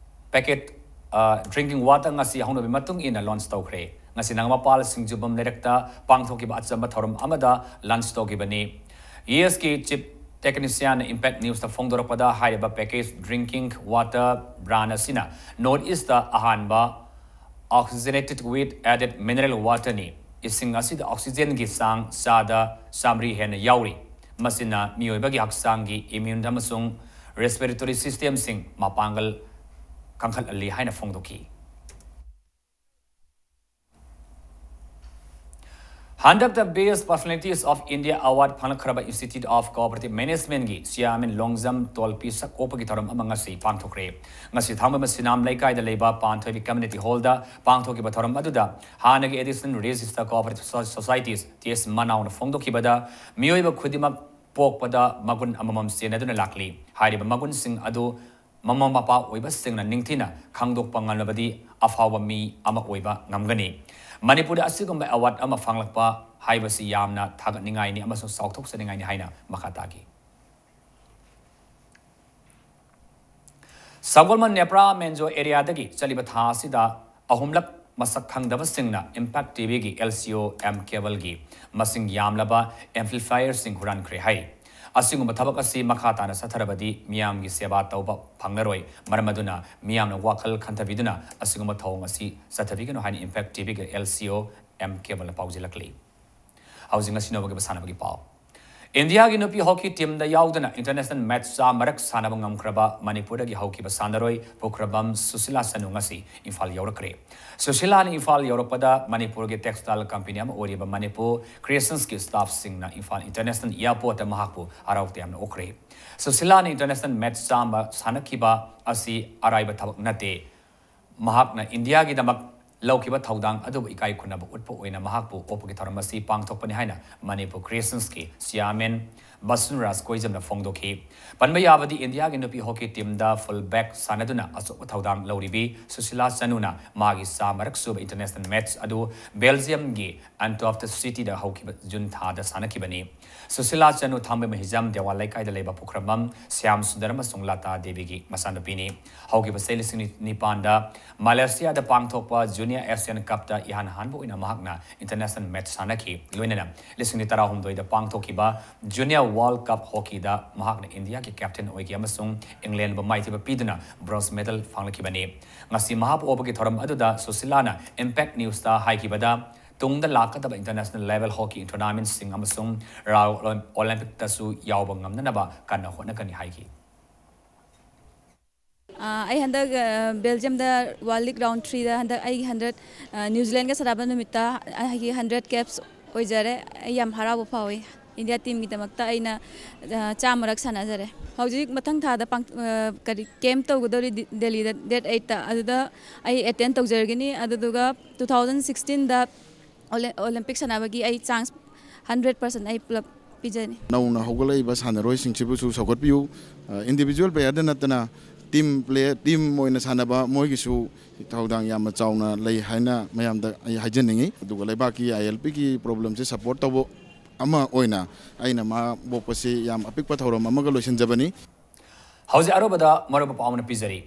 packet, ꯑ, drinking water ꯉꯁꯤ ꯍꯧꯅꯕꯤ ꯃꯇꯨꯡ ꯏꯟꯅ launch ꯇꯧꯈ꯭ꯔꯦ꯫ ꯉꯁꯤ ꯅꯒꯥꯃꯄꯥꯜ ꯁꯤꯡꯖꯨꯕꯝ ꯂꯩꯔꯛꯇ ꯄꯥꯡꯊꯣꯛꯈꯤꯕ ꯑꯆꯝꯕ ꯊꯧꯔꯝ ꯑꯃꯗ launch ꯇꯧꯈꯤꯕꯅꯤ꯫ Yes ꯀꯤ Chief Technician ꯅ Impact News ꯇ ꯐꯣꯡꯗꯣꯔꯛꯄꯗ, ꯍꯥꯏꯔꯤꯕ package drinking water brand ꯑꯁꯤꯅ North East ꯇ ꯑꯍꯥꯟꯕ oxygenated with added mineral water ꯅꯤ꯫ ꯏꯁꯤꯡ ꯑꯁꯤꯗ oxygen ꯒꯤ ꯆꯥꯡ ꯆꯥꯗ ꯆꯥꯃꯔꯤ ꯍꯦꯟꯅ ꯌꯥꯎꯔꯤ꯫ ꯃꯁꯤꯅ ꯃꯤꯑꯣꯏꯕꯒꯤ ꯍꯛꯆꯥꯡꯒꯤ immune ꯑꯃꯁꯨꯡ respiratory system ꯁꯤꯡ ꯃꯄꯥꯡꯒꯜ ꯀꯟꯈꯠꯍꯜꯂꯤ ꯍꯥꯏꯅ ꯐꯣꯡꯗꯣꯛꯈꯤ꯫ ꯍꯟꯗꯛꯇ Best Personalities of India Award ꯐꯪꯂꯛꯈ꯭ꯔꯕ Institute of Cooperative Management ꯀꯤ Chairman ꯂꯣꯡꯖꯝ ꯇꯣꯜꯄꯤ ꯁꯛ ꯑꯣꯛꯄꯒꯤ ꯊꯧꯔꯝ ꯑꯃ ꯉꯁꯤ ꯄꯥꯡꯊꯣꯛꯈ꯭ꯔꯦ꯫ ꯉꯁꯤ ꯊꯥꯡꯃꯩꯕꯟ ꯁꯤꯅꯥꯝ ꯂꯩꯀꯥꯏꯗ ꯂꯩꯕ ꯄꯥꯟꯊꯣꯏꯕꯤ Community Hall ꯗ ꯄꯥꯡꯊꯣꯛꯈꯤꯕ ꯊꯧꯔꯝ ꯑꯗꯨꯗ ꯍꯥꯟꯅꯒꯤ Additional Register Cooperative So-, Societies T S ꯃꯅꯥꯎꯅ ꯐꯣꯡꯗꯣꯛꯈꯤꯕꯗ, ꯃꯤꯑꯣꯏꯕ ꯈꯨꯗꯤꯡꯃꯛ ꯄꯣꯛꯄꯗ ꯃꯒꯨꯟ ꯑꯃꯃꯝ ꯆꯦꯟꯅꯗꯨꯅ ꯂꯥꯛꯂꯤ꯫ ꯍꯥꯏꯔꯤꯕ ꯃꯒꯨꯟꯁꯤꯡ ꯑꯗꯨ ꯃꯃꯥ ꯃꯄꯥ ꯑꯣꯏꯕꯁꯤꯡꯅ ꯅꯤꯡꯊꯤꯅ ꯈꯪꯗꯣꯛꯄ ꯉꯝꯂꯕꯗꯤ ꯑꯐꯥꯎꯕ ꯃꯤ ꯑꯃ ꯑꯣꯏꯕ ꯉꯝꯒꯅꯤ꯫ ꯃꯅꯤꯄꯨꯔꯗ ꯑꯁꯤꯒꯨꯝꯕ ꯑꯦꯋꯥꯔꯗ ꯑꯃ ꯐꯪꯂꯛꯄ ꯍꯥꯏꯕꯁꯤ ꯌꯥꯝꯅ ꯊꯥꯒꯠꯅꯤꯡꯉꯥꯏꯅꯤ ꯑꯃꯁꯨꯡ ꯆꯥꯎꯊꯣꯛꯆꯅꯤꯡꯉꯥꯏꯅꯤ ꯍꯥꯏꯅ ꯃꯈꯥ ꯇꯥꯈꯤ꯫ ꯁꯒꯣꯜꯕꯟ ꯅꯦꯄ꯭ꯔꯥ ꯃꯦꯟꯖꯣ ꯑꯦꯔꯤꯌꯥꯗꯒꯤ ꯆꯠꯂꯤꯕ ꯊꯥ ꯑꯁꯤꯗ ꯑꯍꯨꯝꯂꯛ ꯃꯁꯛ ꯈꯪꯗꯕꯁꯤꯡꯅ ꯏꯝꯄꯦꯛ ꯇꯤꯚꯤꯒꯤ ꯑꯦꯜ ꯁꯤ ꯑꯣ ꯑꯦꯝ ꯀꯦꯕꯜꯒꯤ ꯃꯁꯤꯡ ꯌꯥꯝꯂꯕ ꯑꯦꯝꯄ꯭ꯂꯤꯐꯥꯌꯔꯁꯤꯡ ꯍꯨꯔꯥꯟꯈ꯭ꯔꯦ ꯍꯥꯏ꯫ ꯑꯁꯤꯒꯨꯝꯕ ꯊꯕꯛ ꯑꯁꯤ ꯃꯈꯥ ꯇꯥꯅ ꯆꯠꯊꯔꯕꯗꯤ ꯃꯤꯌꯥꯝꯒꯤ ꯁꯦꯕꯥ ꯇꯧꯕ ꯐꯪꯂꯔꯣꯏ꯫ ꯃꯔꯝ ꯑꯗꯨꯅ ꯃꯤꯌꯥꯝꯅ ꯋꯥꯈꯜ ꯈꯟꯊꯕꯤꯗꯨꯅ ꯑꯁꯤꯒꯨꯝꯕ ꯊꯧꯑꯣꯡ ꯑꯁꯤ ꯆꯠꯊꯕꯤꯒꯅꯨ ꯍꯥꯏꯅ ꯏꯝꯄꯦꯛ ꯇꯤꯚꯤꯒꯤ ꯑꯦꯜ ꯁꯤ ꯑꯣ ꯑꯦꯝ ꯀꯦꯕꯜꯅ ꯄꯥꯎꯖꯦꯜꯂꯛꯂꯤ꯫ ꯍꯧꯖꯤꯛ ꯉꯁꯤ ꯅꯣꯡꯃꯒꯤ ꯃꯁꯥꯟꯅꯕꯒꯤ ꯄꯥꯎ꯫ ꯏꯟꯗꯤꯌꯥꯒꯤ ꯅꯨꯄꯤ ꯍꯣꯀꯤ ꯇꯤꯝꯗ ꯌꯥꯎꯗꯨꯅ ꯏꯟꯇꯔꯅꯦꯁꯅꯦꯜ ꯃꯦꯆ ꯆꯥꯃꯔꯛ ꯁꯥꯟꯅꯕ ꯉꯝꯈ꯭ꯔꯕ ꯃꯅꯤꯄꯨꯔꯗꯒꯤ ꯍꯧꯈꯤꯕ ꯁꯥꯟꯅꯔꯣꯏ ꯄꯨꯈ꯭ꯔꯕꯝ ꯁꯨꯁꯤꯂꯥ ꯆꯅꯨ ꯉꯁꯤ ꯏꯝꯐꯥꯜ ꯌꯧꯔꯛꯈ꯭ꯔꯦ꯫ ꯁꯨꯁꯤꯂꯥꯅ ꯏꯝꯐꯥꯜ ꯌꯧꯔꯛꯄꯗ ꯃꯅꯤꯄꯨꯔꯒꯤ ꯇꯦꯛꯁꯇꯥꯏꯜ ꯀꯝꯄꯦꯅꯤ ꯑꯃ ꯑꯣꯏꯔꯤꯕ ꯃꯅꯤꯄꯨꯔ ꯀ꯭ꯔꯤꯌꯦꯁꯟꯁꯀꯤ ꯁ꯭ꯇꯥꯐꯁꯤꯡꯅ ꯏꯝꯐꯥꯜ ꯏꯟꯇꯔꯅꯦꯁꯅꯦꯜ ꯑꯦꯌꯥꯔꯄꯣꯔꯠꯇ ꯃꯍꯥꯛꯄꯨ ꯍꯔꯥꯎ ꯇꯌꯥꯝꯅ ꯑꯣꯛꯈ꯭ꯔꯦ꯫ ꯁꯨꯁꯤꯂꯥꯅ ꯏꯟꯇꯔꯅꯦꯁꯅꯦꯜ ꯃꯦꯆ ꯆꯥꯝꯃ ꯁꯥꯟꯅꯈꯤꯕ ꯑꯁꯤ ꯑꯔꯥꯏꯕ ꯊꯕꯛ ꯅꯠꯇꯦ꯫ ꯃꯍꯥꯛꯅ ꯏꯟꯗꯤꯌꯥꯒꯤꯗꯃꯛ ꯂꯧꯈꯤꯕ ꯊꯧꯗꯥꯡ ꯑꯗꯨꯕꯨ ꯏꯀꯥꯏ ꯈꯨꯝꯅꯕ ꯎꯠꯄ ꯑꯣꯏꯅ ꯃꯍꯥꯛꯄꯨ ꯑꯣꯛꯄꯒꯤ ꯊꯧꯔꯝ ꯑꯁꯤ ꯄꯥꯡꯊꯣꯛꯄꯅꯤ ꯍꯥꯏꯅ ꯃꯅꯤꯄꯨꯔ ꯀ꯭ꯔꯤꯌꯦꯁꯟꯁꯀꯤ ꯆꯤꯌꯥꯔꯃꯦꯟ ꯕꯁꯨꯟ ꯔꯥꯖ ꯀꯣꯏꯖꯝꯅ ꯐꯣꯡꯗꯣꯛꯈꯤ꯫ ꯄꯟꯕ ꯌꯥꯕꯗꯤ ꯏꯟꯗꯤꯌꯥꯒꯤ ꯅꯨꯄꯤ ꯍꯣꯀꯤ ꯇꯤꯝꯗ ꯐꯨꯜ ꯕꯦꯛ ꯁꯥꯟꯅꯗꯨꯅ ꯑꯆꯧꯕ ꯊꯧꯗꯥꯡ ꯂꯧꯔꯤꯕꯤ ꯁꯨꯁꯤꯂꯥ ꯆꯅꯨꯅ ꯃꯥꯒꯤ ꯆꯥꯃꯔꯛ ꯁꯨꯕ ꯏꯟꯇꯔꯅꯦꯁꯅꯦꯜ ꯃꯦꯆ ꯑꯗꯨ ꯕꯦꯜꯖꯤꯌꯝꯒꯤ ꯑꯦꯟꯇꯣꯐ ꯁꯤꯇꯤꯗ ꯍꯧꯈꯤꯕ ꯖꯨꯟ ꯊꯥꯗ ꯁꯥꯟꯅꯈꯤꯕꯅꯤ꯫ ꯁꯨꯁꯤꯂꯥ ꯆꯅꯨ ꯊꯥꯡꯃꯩꯕꯟ ꯍꯤꯖꯝ ꯗꯦꯋꯥ ꯂꯩꯀꯥꯏꯗ ꯂꯩꯕ ꯄꯨꯈ꯭ꯔꯝꯕꯝ ꯁ꯭ꯌꯥꯝ ꯁꯨꯟꯗꯔ ꯑꯃꯁꯨꯡ ꯂꯇꯥ ꯗꯦꯕꯤꯒꯤ ꯃꯆꯥꯅꯨꯄꯤꯅꯤ꯫ ꯍꯧꯈꯤꯕ ꯆꯍꯤ ꯂꯤꯁꯤꯡ ꯅꯤꯄꯥꯟꯗ ꯃꯂꯦꯁꯤꯌꯥꯗ ꯄꯥꯡꯊꯣꯛꯄ ꯖꯨꯅꯤꯌꯔ ꯑꯦꯁꯤꯌꯥꯟ ꯀꯞꯇ ꯏꯍꯥꯟ ꯍꯥꯟꯕ ꯑꯣꯏꯅ ꯃꯍꯥꯛꯅ ꯏꯟꯇꯔꯅꯦꯁꯅꯦꯜ ꯃꯦꯆ ꯁꯥꯟꯅꯈꯤ꯫ ꯂꯣꯏꯅꯅ ꯂꯤꯁꯤꯡ ꯇꯔꯥꯍꯨꯝꯗꯣꯏꯗ ꯄꯥꯡꯊꯣꯛꯈꯤꯕ ꯖꯨꯅꯤꯌꯔ ꯋꯥꯔꯜꯗ ꯀꯞ ꯍꯣꯀꯤꯗ ꯃꯍꯥꯛꯅ ꯏꯟꯗꯤꯌꯥꯒꯤ ꯀꯦꯞꯇꯦꯟ ꯑꯣꯏꯈꯤ ꯑꯃꯁꯨꯡ ꯏꯪꯂꯦꯟꯕꯨ ꯃꯥꯏꯊꯤꯕ ꯄꯤꯗꯨꯅ ꯕ꯭ꯔꯣꯟꯖ ꯃꯦꯗꯜ ꯐꯪꯂꯛꯈꯤꯕꯅꯤ꯫ ꯉꯁꯤ ꯃꯍꯥꯛꯄꯨ ꯑꯣꯛꯄꯒꯤ ꯊꯧꯔꯝ ꯑꯗꯨꯗ ꯁꯨꯁꯤꯂꯥꯅ ꯏꯝꯄꯦꯛ ꯅ꯭ꯌꯨꯁꯇ ꯍꯥꯏꯈꯤꯕꯗ, ꯇꯨꯡꯗ ꯂꯥꯛꯀꯗꯕ ꯏꯟꯇꯔꯅꯦꯁꯅꯦꯜ ꯂꯦꯚꯦꯜ ꯍꯣꯀꯤ ꯇꯣꯔꯅꯥꯃꯦꯟꯠꯁꯤꯡ ꯑꯃꯁꯨꯡ ꯔꯥꯎ ꯑꯣꯂꯦꯝꯄꯤꯛꯇꯁꯨ ꯌꯥꯎꯕ ꯉꯝꯅꯅꯕ ꯀꯟꯅ ꯍꯣꯠꯅꯒꯅꯤ ꯍꯥꯏꯈꯤ꯫ ꯑꯥ, ꯑꯩ ꯍꯟꯗꯛ, ꯑ, ꯕꯦꯜꯖꯤꯌꯝꯗ ꯋꯥꯔꯜ ꯂꯤꯒ ꯔꯥꯎꯟ ꯊ꯭ꯔꯤꯗ ꯍꯟꯗꯛ ꯑꯩꯒꯤ ꯍꯟꯗ꯭ꯔꯦꯠ, ꯑ, ꯅ꯭ꯌꯨꯖꯤꯂꯦꯟꯒ ꯁꯥꯟꯅꯕ ꯅꯨꯃꯤꯠꯇ ꯑꯩꯒꯤ ꯍꯟꯗ꯭ꯔꯦꯠ ꯀꯦꯞꯁ ꯑꯣꯏꯖꯔꯦ꯫ ꯑꯩ ꯌꯥꯝ ꯍꯔꯥꯎꯕ ꯐꯥꯎꯏ꯫ ꯏꯟꯗꯤꯌꯥ ꯇꯤꯝꯒꯤꯗꯃꯛꯇ ꯑꯩꯅ, ꯑ, ꯆꯥꯝꯃꯔꯛ ꯁꯥꯟꯅꯖꯔꯦ꯫ ꯍꯧꯖꯤꯛ ꯃꯊꯪ ꯊꯥꯗ ꯄꯥꯡ-, ꯑ, ꯀꯔꯤ, ꯀꯦꯝꯞ ꯇꯧꯒꯗꯧꯔꯤ ꯗꯤ-, ꯗꯦꯜꯂꯤꯗ ꯗꯦꯠ ꯑꯩꯠꯇ꯫ ꯑꯗꯨꯗ ꯑꯩ ꯑꯦꯇꯦꯟ ꯇꯧꯖꯔꯒꯅꯤ꯫ ꯑꯗꯨꯗꯨꯒ ꯇꯨ ꯊꯥꯎꯖꯟ ꯁꯤꯛꯁꯇꯤꯟꯗ ꯑꯣꯂꯦ-, ꯑꯣꯂꯦꯝꯄꯤꯛ ꯁꯥꯟꯅꯕꯒꯤ ꯑꯩ ꯆꯥꯟꯁ ꯍꯟꯗ꯭ꯔꯦꯠ ꯄꯥꯔꯁꯦꯟ ꯑꯩ ꯄꯨꯂꯞ ꯄꯤꯖꯅꯤ꯫ ꯅꯧꯅ ꯍꯧꯒꯠꯂꯛꯏꯕ ꯁꯥꯟꯅꯔꯣꯏꯁꯤꯡꯁꯤꯕꯨꯁꯨ ꯁꯧꯒꯠꯄꯤꯌꯨ꯫ ꯑ, ꯏꯟꯗꯤꯚꯤꯖꯨꯋꯦꯜ ꯄ꯭ꯂꯦꯌꯔꯗ ꯅꯠꯇꯅ ꯇꯤꯝ ꯄ꯭ꯂꯦ ꯇꯤꯝ ꯑꯣꯏꯅ ꯁꯥꯟꯅꯕ ꯃꯣꯏꯒꯤꯁꯨ ꯊꯧꯗꯥꯡ ꯌꯥꯝꯅ ꯆꯥꯎꯅ ꯂꯩ ꯍꯥꯏꯅ ꯃꯌꯥꯝꯗ ꯑꯩ ꯍꯥꯏꯖꯅꯤꯡꯉꯤ꯫ ꯑꯗꯨꯒ ꯂꯩꯕꯥꯛꯀꯤ ꯑꯥꯏ ꯑꯦꯜ ꯄꯤꯒꯤ ꯄ꯭ꯔꯣꯕ꯭ꯂꯦꯝꯁꯦ ꯁꯄꯣꯔꯠ ꯇꯧꯕ ꯑꯃ ꯑꯣꯏꯅ ꯑꯩꯅ ꯃꯥ ꯄꯣꯛꯄꯁꯤ ꯌꯥꯝ ꯑꯄꯤꯛꯄ ꯊꯧꯔꯝ ꯑꯃꯒ ꯂꯣꯏꯁꯤꯟꯖꯕꯅꯤ꯫ ꯍꯧꯖꯤꯛ ꯑꯔꯣꯏꯕꯗ ꯃꯔꯨꯞ ꯄꯥꯎ ꯑꯃꯅ ꯄꯤꯖꯔꯤ꯫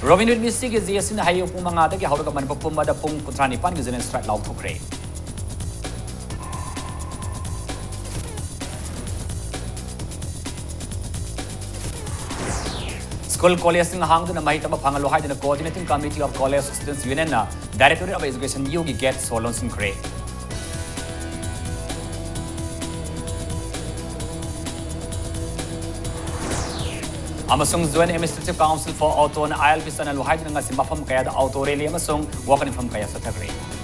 ꯔꯣꯕꯤꯟ ꯍꯨꯗ ꯃꯤꯁꯇꯤꯒꯤ ꯖꯦ ꯑꯦꯁ ꯁꯤꯅ ꯍꯌꯦꯡ ꯄꯨꯡ ꯃꯉꯥꯗꯒꯤ ꯍꯧꯔꯒ ꯃꯅꯤꯄꯨꯔ ꯄꯨꯝꯕꯗ ꯄꯨꯡ ꯀꯨꯟꯊ꯭ꯔꯥ ꯅꯤꯄꯥꯟꯒꯤ ꯖꯦꯅꯔꯦꯜ ꯁ꯭ꯇ꯭ꯔꯥꯏꯛ ꯂꯥꯎꯊꯣꯛꯈ꯭ꯔꯦ꯫ ꯁ꯭ꯀꯨꯜ ꯀꯣꯂꯦꯖꯁꯤꯡ ꯍꯥꯡꯗꯨꯅ ꯃꯍꯩ ꯇꯝꯕ ꯐꯪꯍꯜꯂꯨ ꯍꯥꯏꯗꯨꯅ Coordinating Committee of College Students Unionꯅ Directorate of Education ꯌꯨꯒꯤ ꯒꯦꯠ ꯁꯣ ꯂꯣꯟꯁꯤꯟꯈ꯭ꯔꯦ꯫ ꯑꯃꯁꯨꯡ Joint Administrative Council for Autoꯅ ꯑꯥꯏ ꯑꯦꯜ ꯄꯤ ꯆꯠꯅꯍꯜꯂꯨ ꯍꯥꯏꯗꯨꯅ ꯉꯁꯤ ꯃꯐꯝ ꯀꯌꯥꯗ ꯑꯣꯇꯣ ꯔꯦꯂꯤ ꯑꯃꯁꯨꯡ ꯋꯥꯀꯠ ꯃꯤꯐꯝ ꯀꯌꯥ ꯆꯠꯊꯈ꯭ꯔꯦ꯫